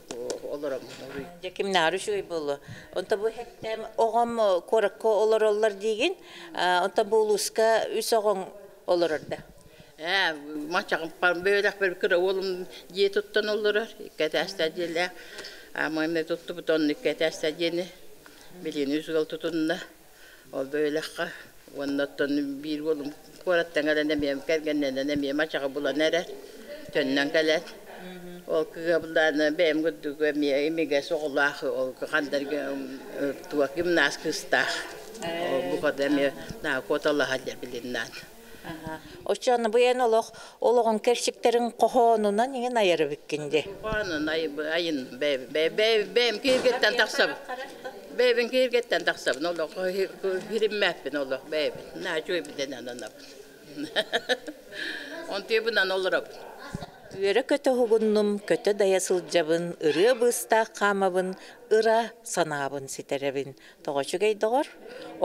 олором уруй. Дьэ кимнээр үчүгэй буолуо. Онто бу хеттем оҕом куоракка олороллор диигин, онто бу улууска үс оҕоҥ олорор да. Ээ, мачаҕым бөөлөх бер кыра уолум дьиэ туттан олорор, икки этээстээх дьиэлээх. Аамайна туттубут онно икки этээстээх дьиэни билигин үс ыал тутунна. Ол бөөлөххө уонна оттон биир уолум куораттан кэлэн эмиэ кэргэннэнэн эмиэ мачаҕы булан эрэр, төннөн кэлэн. Ол кыга бэйэм курдук эмиэ имигэс оҕолоох ол хандарга туох гимназ кыыстаах. Ол бу эмиэ наа куоталаһа билиннaan. Оччону бу эн олох олоҕун кэрчиктерин хоһоонунан иҥин айары биккинди. Хоһоонун айын бэйэм кииргеттен тахсабын. Бэйэбин кииргеттен тахсабын. Олох хириммэппин олох бэйэбин. Наа чуйбутен ананабын. Онтуйбунан олоробун. Үөрэ-көтө уһугуннум, көтө дайа сылдьабын, ырыа быыстаах хаамабын, ыра санаабын ситэрэбин. Тоҕо үчүгэй доҕор?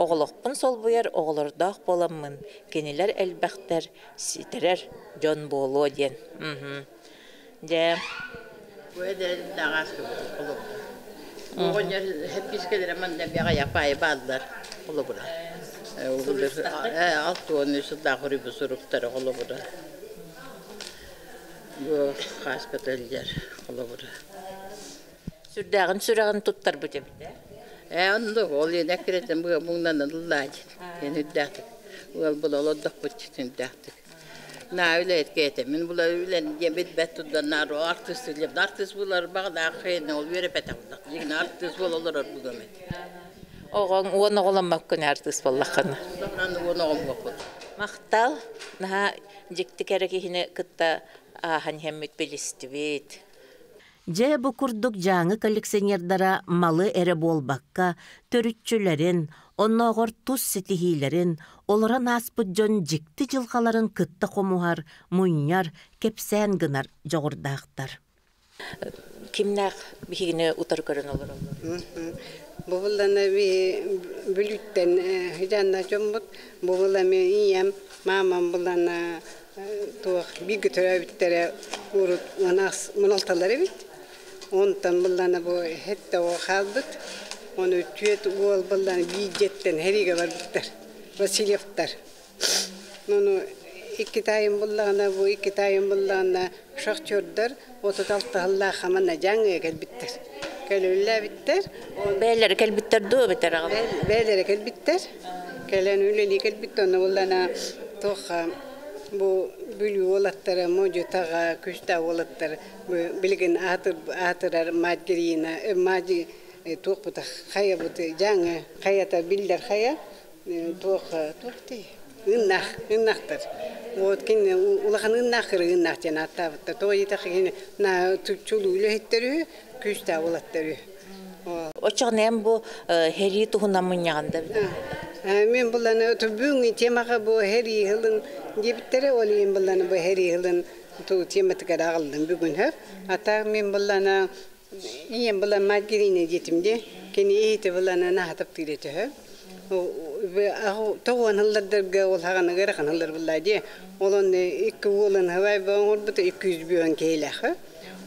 Оҕолохпун солбуйар оҕолордоох буоламмын, кинилэр элбэхтэр, ситэрэр дьон буолуо диэн. Дьэ. Бу эдэрин холобура. Оҕонньор хэппискэлэрэ манна бэҕэйэх баайы бааллар холобура. 63 сыллаах уруйбу суруктары холобура. Бу хааспыт өллөр холобура. Сүрдээҕин сүрэҕин туттарбыт эбит ээ. Ээ оннук ол иэнэ эккирэтэн быа муҥнанан ыллаадьын. Эн үрдээхтик ыал була олордохпут үрдээхтик. Наа үлэһит киһи Мин була үлэн диэн билбэт турдан наар артыыс артыыс булар баҕалаах хейне ол үөрэпэтэх дьиҥ артыыс буола олорор бугам эт. Оҕоҥ уон оҕоломмоккун артыыс буоллаххына. Уон оҕом буолбут. Махтал, наһаа дьикти кэрэ киһини кытта ааһан иһэммит билистибит. Дьэ, бу курдук Дьааҥы коллекционердара малы эрэ буолбакка, төрүччүлэрин, оннооҕор тус ситиһиилэрин, олорон ааспыт дьон дьикти дьылҕаларын кытта хомуһар, мунньар, кэпсээн гынар дьоҕурдаахтар. Кимнээх биһигини утары көрөн олороллор? Бу буллана Бүлүүттэн хыдьаанна дьоммут, бу булла ийэм, маамам буллана туох бииргэ төрөөбүттэрэ урут муналталар эбит. Онтон буллана бу хэттэ оҕо хаалбыт. Ону түөрт уол буллана биир дьиэттэн сэриигэ барбыттар. Васильевтар. Ону икки таайым буллаҕына, бу икки таайым буллаҕына шахтердар 36 сыллаах хаманна дьаҥыга кэлбиттэр. Кэлүүллээбиттэр. Бэйэлэрэ кэлбиттэр дуо эбэтэр аҕалар? Бэйэлэрэ кэлбиттэр. Кэлэн үлэлии кэлбиттэр. Онно буллана туох бу Бүлүү уолаттара, Модьу-Таҕа, Күстээх уолаттар билигин аатырар Мадгирина, Мади туох бута хайабыт дьаҥы хайата биллэр хайа туох туох дии ыннах ыннахтар вот кини улахан ыннаах ыннаах диэн ааттаабыттар тоҕо диэтэххэ кини чулуу үлэһиттэр үһү күүстээх уолаттар үһү. Оччоҕуна эн бу һэрии туһунан мунньаҕын да Мен булланы бүгүҥҥү темаҕа бу һэрии сылын диэбиттэрэ, ол иһин булланы бу һэрии сылын тематыгар аҕаллым бүгүн хөп. А так мен булланы ийэм булан Маргарина диэтим дии. Кини иһити булланы наһаа таптыыр этэ хөп. Тоҕуон ыллардарга ол хаҕаны ыарахан ыллар буллаа дии. Ол онно икки уолун хабай оҥорбута 200 бүөн киһилээх.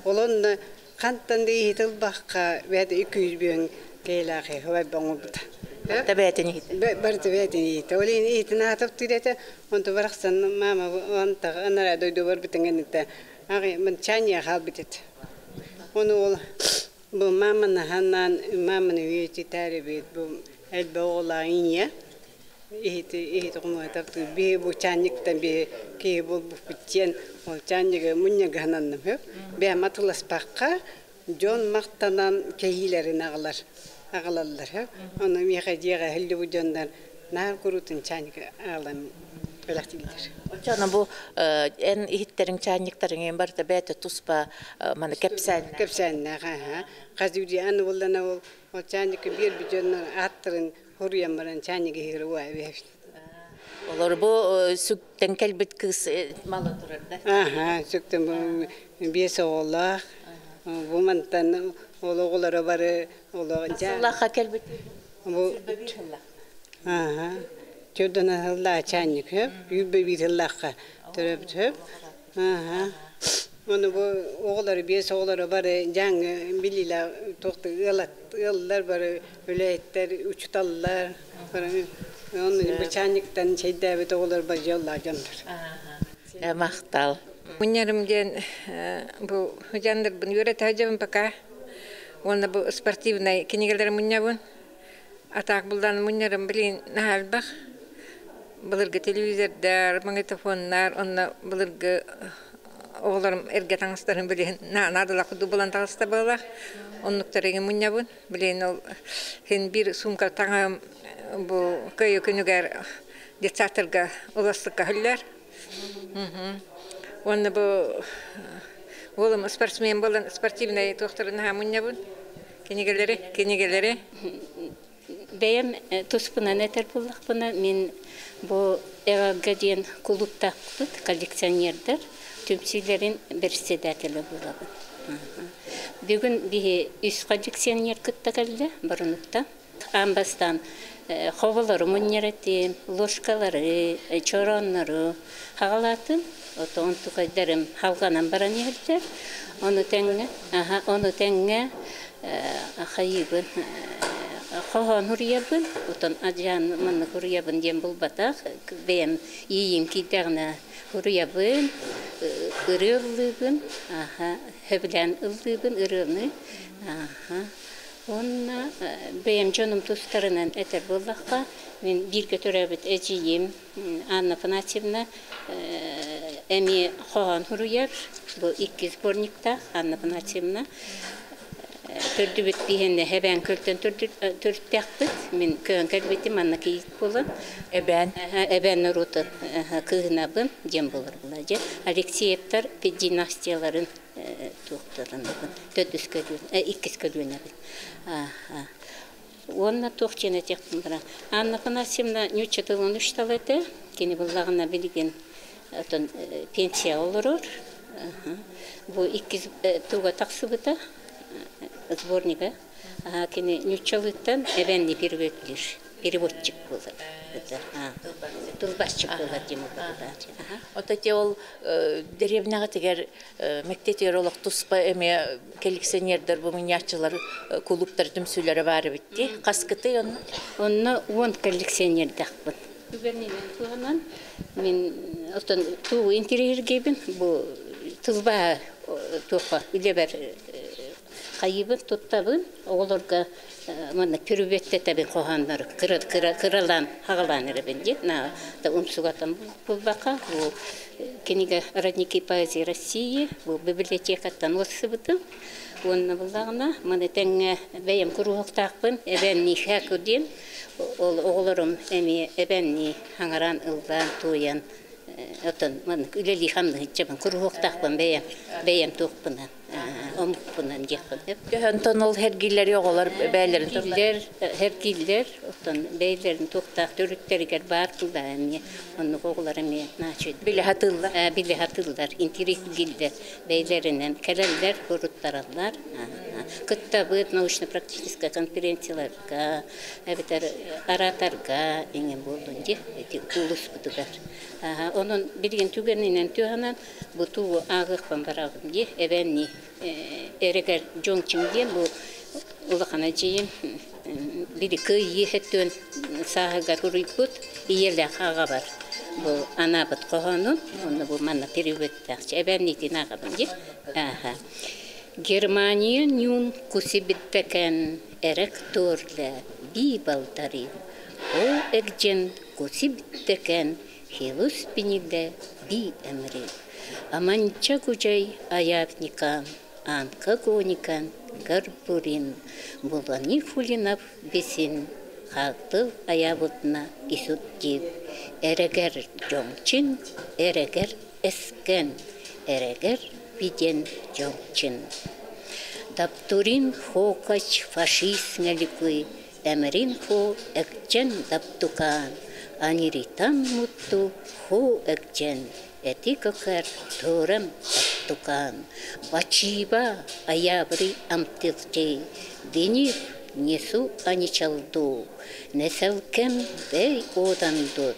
Ол онно хантан да иһит ылбахха бэйэтэ 200 бүөн киһилээх хабай оҥорбута. Барыта бэйэтин иһитэ. Барыта бэйэтин иһитэ. Ол иһин иһитин аатап этэ. Онто барахсан мама онтаҕа анараа дойду барбытын гэнитэ. Аҕай мын чаанья хаалбыт этэ. Ону ол бу маманы ханнаан маманы үйэтитээри бу элбэх оҕолоох ийэ иһити иһити хомуйатар биһи бу чаанньыктан биһи киһи буолбуппут диэн ол чаанньыгы мунньага хананным хөп бэйэм атыласпакка дьон махтанан кэһиилэрин аҕалар аҕалаллар хөп ону миэхэ дьиэҕэ иһиллибит дьоннор наар куруутун чаанньык аҕалан бэлэхтииллэр. Оччоҕуна бу эн иһиттэриҥ чаанньыктарыҥ эн барыта бэйэтэ туспа маны кэпсээннээх. Кэпсээннээх аха. Хас биирдии аны буоллана ол ол чаанньыкка биэрбит дьоннор ааттарын хоруйан баран чаанньык иһигэр уа эбээбит. Олор бу сүктэн кэлбит кыыс мала турар да? Аха, сүктэн бу биэс оҕолоох. Бу мантан ол оҕолоро бары оло Сыллаахха кэлбит. Бу Аха. Төрдөн сыллаа чаанньык хөп, үүрбэ биир сыллаахха төрөбүт хөп. Аха. Ону бу оҕолоро биэс оҕолоро бары дьааҥы билиилээх туохта ыалат ыаллар бары үлэһиттэр, учуталлар. Ону бу чаанньыктан чэйдээбит оҕолор бары дьоллоох дьоннор. Махтал. Мунньарым диэн бу дьаннарбын үөрэтэ сылдьабын пока. Уонна бу спортивнай кинигэлэри мунньабын. Атаак булдаан мунньарым билигин наһаа элбэх. Былыргы телевизордар, магнитофоннар, онно былыргы оҕолорум эргэ таҥастарын билигин наадалаах курдук булан таҕыста буолар. Оннуктары мунньабын. Билигин ол син биир сумка таҥаһым бу Кыайыы күнүгэр детсадтарга уластыкка иһиллэр. Уонна бу уолум спортсмен буолан спортивнай туохтарын наһаа мунньабын. Кинигэлэри, кинигэлэри. Бэйэм туспунан этэр буоллахпына, мин бу Эҕэлгэ диэн кулууптаахпыт, коллекционердар. Түмсүүлэрин председателэ буолабын. Бүгүн биһи үс коллекционер кытта кэллэ Боронуктан. Аан бастаан хоболору мунньар этим, ложкалары, чорооннору хаҕалаатым. Отон тукайдарым халҕанан баран иһэллэр. Ону тэҥҥэ, ону тэҥҥэ хайыыбын хоһоон хуруйабын, отон адьаан маннык хуруйабын диэн булбатах. Бэйэм иийим киирдэҕинэ хуруйабын, ырыа ыллыыбын, сөбүлээн ыллыыбын ырыаны. Уонна бэйэм дьонум тустарынан этэр буоллахха, мин бииргэ төрөөбүт эдьиийим Анна Афанасьевна эмиэ хоһоон суруйар. Бу икки сборниктаах Анна Афанасьевна. Төрдүбүт биһиэнэ Эбээн көлтөн төрүттээхпит. Мин көһөн кэлбитим манна кийиит буолан. Эбээн. Эбээн норуотун кыыһынабын диэн буолар була. Алексеевтар династияларын туохтарынабын төрдүс көлүөн иккис көлүөнэбин. Уонна туох диэн этиэхпин бара. Анна Афанасьевна ньучча тылын үчтал этэ. Кини буллаҕына билигин отон пенсия олорор. Бу иккис туга тахсыбыта сборнига. Кини ньуччалыыттан эбэнни переводчик переводчик буолар. Тылбасчык буолар диэн Ото те ол деревняҕа тигэр мектетигэр олох туспа эмиэ коллекционердар бу мунньааччылар кулууптар түмсүүлэрэ баар эбит дии. Хаскыты онно? Онно 10 коллекционердахпын. Түгэнинэн туһанан мин отон туу интириһиргиибин бу тылбаа туохха үлэбэр хайыыбын туттабын оҕолорго манна көрүбүөттэтэбин хоһооннору кыралаан хаҕалаан эрэбин дии на умсугатан булбака бу кинигэ «Родники поэзии России» бу библиотекаттан уотсыбытым уонна буллаҕына маны тэҥҥэ бэйэм куруһуктаахпын эбэнни хэку диэн ол оҕолорум эмиэ эбэнни хаҥаран ыллаан туойан отон маннык үлэлии хамнаһыччабын куруһуктаахпын бэйэм бэйэм туохпунан омукпунан диэхпин сөп. Онтон ол хергиллери оҕолор бээлэрин Хергиллер, хергиллер, оттон бэйлэрин туохтаах төрүттэригэр баар тыллар эмиэ оннук оҕолор эмиэ наачыйдылар. Билэ хатыллар. Билэ хатыллар, интириэһиргииллэр, бэйлэринэн кэлэллэр, суруттараллар. Кыттабыт научно-практическай конференцияларга, эбэтэр ораторга иҥэн буоллун дии, ити улууспутугар. Онон билигин түгэнинэн түһэнэн бу тугу ааҕыахпын барабын дии, эбэнни эрэгэр дьоҥчуҥ диэн бу улахан эдьиийим били кыайыы өттүн сааһыгар уруйбут ийэлээх аҕабар бу анаабыт хоһоонун онно бу манна переводтаах эбэннитин ааҕабын дии. Германия ньуун кусибиттэкэн эрек туорлэ би балтари о эгдьен кусибиттэкэн хилус пиниле би эмри Аманча кучай аявникан, анка гоникан, гарбурин, булани фулинав бесин, хаалтыл аябытна исут дип, эрегер жоңчин, эрегер эскен, эрегер биден жоңчин. Даптурин хокач фашист наликуй, эмрин хо экчен даптукан, аниритан мутту хо экчен, эти көкер төрем даптукан. Бачиба аябри амтилчей, денип несу аничалду, неселкем бей одандут,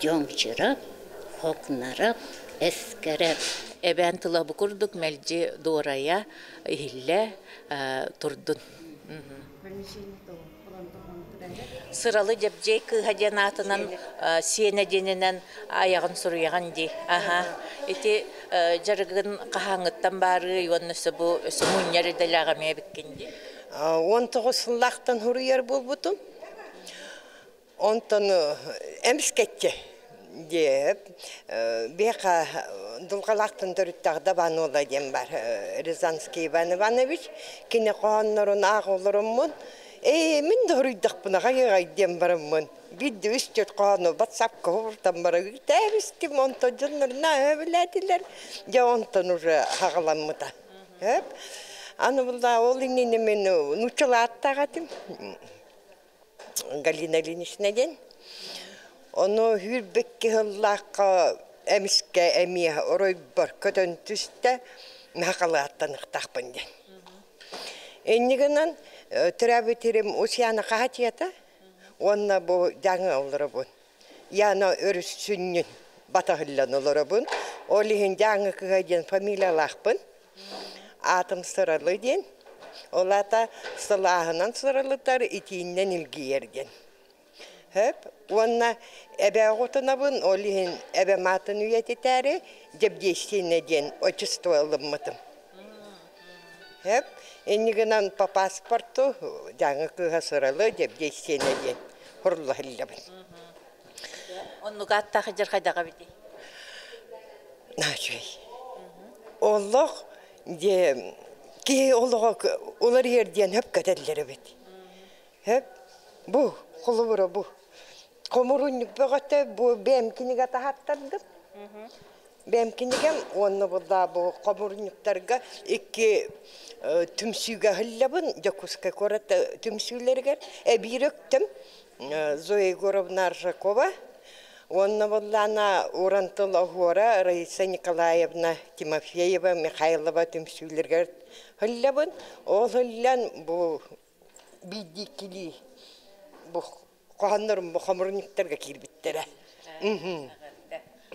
жоңчырап, хокнарап, эскереп. Эбээн тыла бу курдук мэлдьи дуорайа иһиллэ турдун. Сыралы дьэбдьэй кыыһа диэн аатынан сиэнэ диэнинэн айаҕын суруйаҕын дии. Аха. Ити дьарыгын хаһааҥҥыттан баарыы уонна өссө бу өссө мунньар идэлээх эмиэ эбиккин дии. 19 сыллаахтан суруйар буолбутум. Онтон эмискэтчи диэп биэха дулҕалаахтан төрүттээх Дабанула диэн бар Рязанский Иван Иванович кини хоһооннорун аах олороммун ээ мин да хоруйдахпына хайыгай диэн бараммын биирдэ үс төрт хоһоону батсаапка хобуртан бара үтээбистим онтон дьоннор наа билээтилэр дьэ онтон уже хаҕаламмыта хөп аны булла ол иннинэ мин нууччалааттаах этим Галина Ильинична диэн. Ону сүүрбэкки сыллаахха Эмискэ эмиэ оройбор көтөн түстэ, махалааттаныхтаахпын диэн. Иннигинэн төрөөбүтүрүм Усьяна хаһатията уонна бу дьаҥы олоробун. Яна өрүс сүнньүн батаһыллан олоробун. Ол иһин Дьааҥы кыһа диэн фамилиялаахпын. Аатым Сыралы диэн. Ол аата сылааһынан сыралытар, итииннэн илгийэр диэн. Хөп. Уонна эбээ оҕотунабын, ол иһин эбэм аатын үйэтитээри Дьэбдиэстиинэ диэн отчество ылыммытым. Хөп. Иннигинэн по паспорту Дьааҥы кыыһа Сыралы Дьэбдиэстиинэ диэн хурлаһыллабын. Оннук ааттаах дьар хайдаҕа бити? Наачуй. Олох дьэ киһи олоҕо уларыйар диэн хөп көтөллөр эбит. Хөп бу холобура бу хомурунньук бөҕөтө бу бэйэм кинигэ таһааттардым. Бэйэм кинигэм уонна буллаа бу хомурунньуктарга икки түмсүүгэ аһыллабын Дьокуускай куорат түмсүүлэригэр эбиир өктөм Зоя Егоровна Аржакова уонна буллаана Уран тыл оһуора Раиса Николаевна Тимофеева Михайлова түмсүүлэригэр һыллабын. Ол һыллан бу биирдииккилии бу хоһооннорум бу хомурунньуктарга киирбиттэрэ.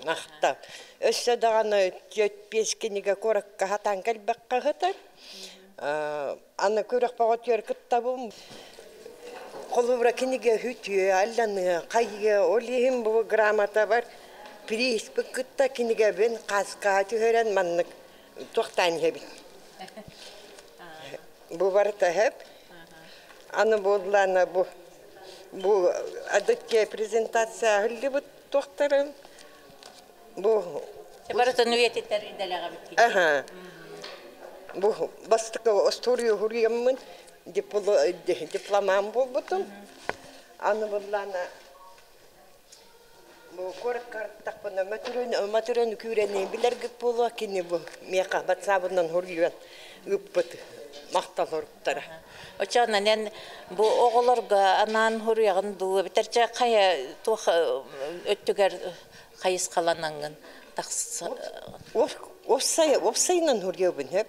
Махтал. Өссө даҕаны түөрт биэс кинигэ куоракка хатаан кэлбэххэ сытар. Аны күрэх бөҕөтүгэр кыттабын. Холобура кинигэ үтүө, алланыа, хайыа, ол иһин бу грамотабар прииспин кытта кинигэбин хааскаҕа түһэрэн маннык туохтаан иһэбин. Бу барыта сөп. Аны буоллаана бу бу адыкке презентация аһыллыбыт туохтарын бу Барытын үйэтитэр идэлэҕэ Аха. Бу бастакы остуоруйа уһуруйаммын дипломан буолбутум. Аны буллаана бу куоракка матырын күүрэни билэргит буолуо кини бу миэхэ батсаабынан хуруйан ыппыт махтал хоруктара. Очонан эн бу оҕолорго анаан хуруйаҕын дуу эбэтэр хайа туох өттүгэр хайысхаланаҥҥын тахса Уопсай уопсайынан хуруйабын хөп.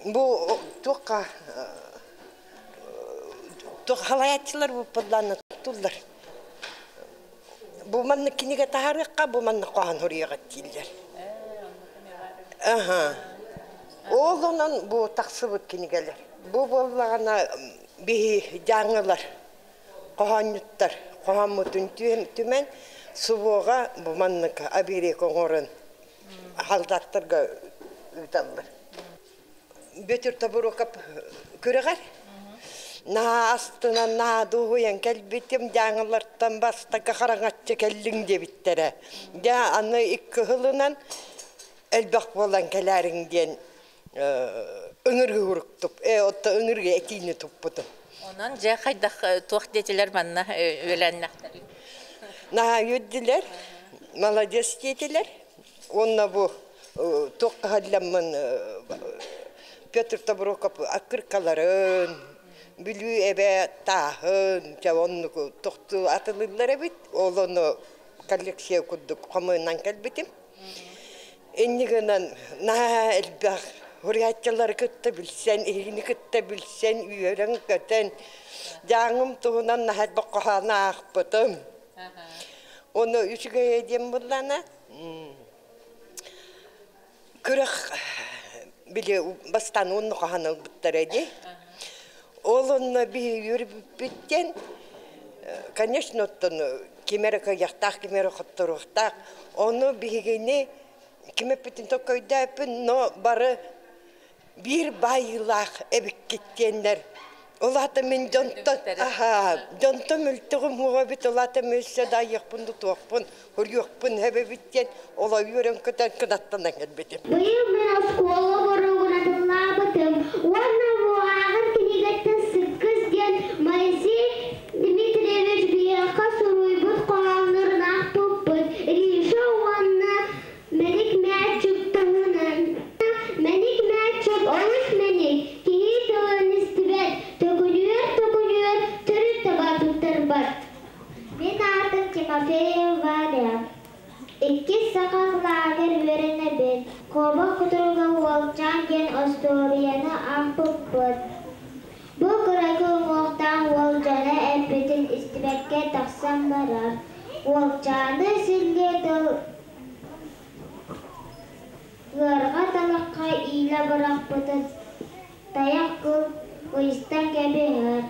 Бу туохха туох халаятчылар буппаллаана туттуллар. Бу маннык кинигэ таһаарыахха, бу маннык хоһоон хуруйаҕыт дииллэр. Аха. Ол онон бу тахсыбыт кинигэлэр. Бу буоллаҕына биһи дьааҥылар, хоһоонньуттар хоһооммутун түмэн субуоҕа бу маннык оберег оҥорон халдааттарга ыыталлар. Бүөтүр Тобуруокап күрэҕэр наһаа астынан, наһаа дуоһуйан кэлбитим, дьааҥылартан бастакы хараҥаччы кэллиҥ диэбиттэрэ. Дьэ, аны икки сылынан элбэх буолан кэлээриҥ диэн ыҥырыы уруктуп, отто ыҥырыы этиини туппутум. Онон дьэ хайдах туох диэтилэр манна үөлэннэхтэрий? Наһаа үөрдүлэр, молодец диэтилэр. Уонна бу туохха хаалламмын Петр Тобуроков аккыркаларын, Бүлүү эбэ тааһын, дьэ оннук тохтуу атылыыллар эбит. Ол ону коллекция курдук хомуйунан кэлбитим. Инньэ гынан наһаа элбэх суруйааччылары кытта билсэн, эһигини кытта билсэн, үөрэн-көтөн, дьааҥым туһунан наһаа элбэх хоһоону аахпытым. Ону үчүгэйэ диэн буоллаҕына, күрэх били бастаан уонна хаһан ылбыттара дии. Ол онно биһиги үөрбүппүттэн, конечно, оттон ким эрэ кыайыахтаах, ким эрэ хотторуохтаах. Ону биһигини ким эппитин токкойдооппун, но бары биир баайыылаах эбиккит диэннэр ол аата мин дьонтон аһаа дьонтон мөлтөҕүм уоҕа эбит ол аата өссө да айыахпын тутуохпун хоруйуохпун эбэбит диэн ол үөрэн көтөн кынаттанан кэлбитим. Быйыл мин оскуола боруогун атыллаабытым уонна бу ааҕар кинигэттэн Сыккыс диэн Моисей Дмитриевич биһиэхэ суруйбут хоһооннорун аахпыппыт. Риша уонна Мэник Мээччик туһунан. Мэник Мээччик олус мэник, киһи тылын истибэт, төкүнүөр-төкүнүөр төрүт таба туттарбат. Мин аатым Тимофеева Варя. Иккис саха кылааһыгар үөрэнэбин. Куобах кутуруга уолчаан диэн остуоруйаны аахпыппыт. Бу кыракый уҥуохтаах уол дьоно эппитин истибэккэ тахсан барар. Уолчааны силлиэ тыл ыарҕа талахха иилэ бырахпытын тайах кыл ыйыстан кэбиһэр.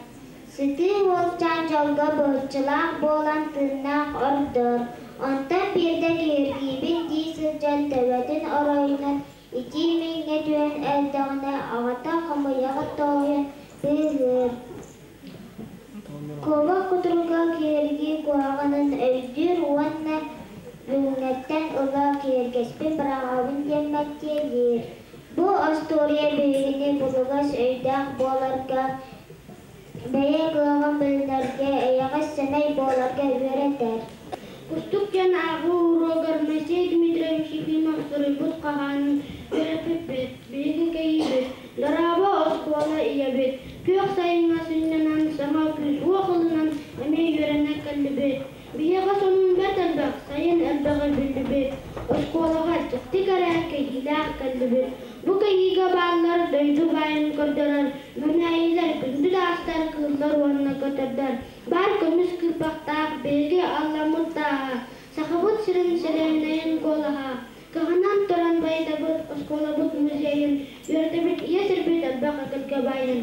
Сытыы уолчаан дьолго быһыччылаах буолан тыыннаах ордор. Онтон биирдэ киһиргиибин дии сылдьан төбөтүн оройунан итии мииҥҥэ түһэн эрдэҕинэ аҕата хамыйаҕы тоһуйан быыһыыр. Куобах кутуруга киһиргии куһаҕанын өйдүүр уонна бүгүҥҥэттэн ыла киһиргэспин быраҕабын диэн мэктиэлиир. Бу остуоруйа биһигини булугас өйдөөх буоларга, бэйэ кыаҕын билинэргэ, эйэҕэс-сэмэй буоларга үөрэтэр. Кустук диэн ааҕыы уруогар Моисей Дмитриевич Ефимов суруйбут хоһоонун үөрэппиппит, биһиги кэйиибит, Дорообо, оскуола ийэбит, күөх сайыҥҥа сынньанан, саҥа күүс-уох ылынан эмиэ үөрэнэ кэллибит. Биһиэхэ сонун бэрт элбэх, сайын элбэҕи биллибит. Оскуолаҕа дьикти кэрэ кэһиилээх кэллибит. Бу кэһиигэ бааллар дойду баайын көрдөрөр үүнээйилэр, күндү таастар, кыыллар уонна көтөрдөр. Баар көмүс кыырпахтаах биһиги алламмыт тааһа, Сахабыт сирин сэлиэһинэйин куолаһа. Кыһанан туран байытабыт оскуолабыт музейын, үөрэтэбит ийэ сирбит элбэх эгэлгэ баайын.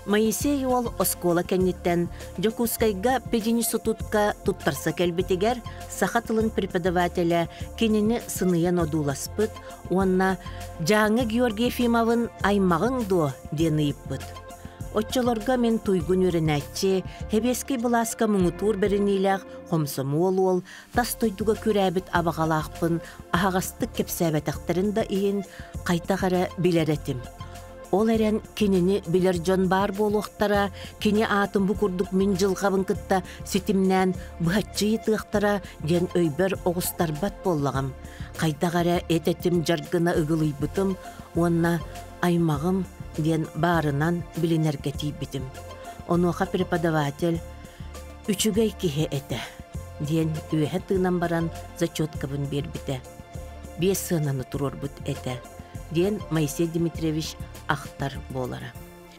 Моисей уол оскуола кэнниттэн Дьокуускайга пединститутка туттарса кэлбитигэр саха тылын преподавателэ кинини сыныйан одууласпыт уонна «Дьааҥы Георгий Ефимовын аймаҕыҥ дуо?» диэн ыйыппыт. Оччолорго мин туйгун үөрэнээччи, сэбиэскэй былааска муҥутуур бэриниилээх хомсомуол уол тас дойдуга күрээбит абаҕалаахпын аһаҕастык кэпсээбэтэхтэрин да иһин хайдах эрэ билэр этим. Ол эрэн кинини билэр дьон баар буолуохтара, кини аатын бу курдук мин дьылҕабын кытта ситимнээн быһаччы ыйытыахтара диэн өйбөр оҕустарбат буоллаҕым. Хайдах эрэ эт-этим дьаргына ыгылыйбытым уонна аймаҕым диэн баарынан билинэргэ тиийбитим. Онуоха преподаватель «Үчүгэй киһи этэ» диэн үөһэ тыынан баран зачеткабын биэрбитэ. Биэс сыананы туруорбут этэ диэн Моисей Дмитриевич ахтар буолара.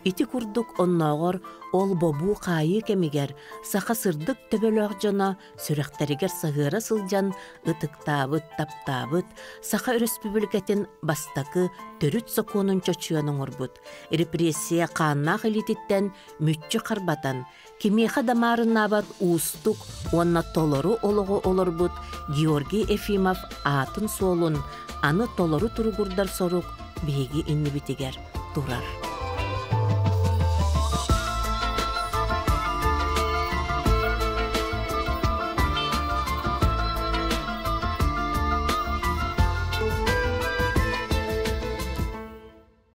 Ити курдук оннооҕор ол бобуу-хаайыы кэмигэр саха сырдык төбөлөөх дьоно сүрэхтэригэр саһыара сылдьан ытыктаабыт, таптаабыт Саха Өрөспүүбүлүкэтин бастакы төрүт сокуонун чочуйан оҥорбут, репрессия хааннаах илиититтэн мүччү харбатан, кимиэхэ да маарыннаабат уустук уонна толору олоҕу олорбут Георгий Ефимов аатын-суолун аны толору туругурдар сорук биһиги иннибитигэр турар.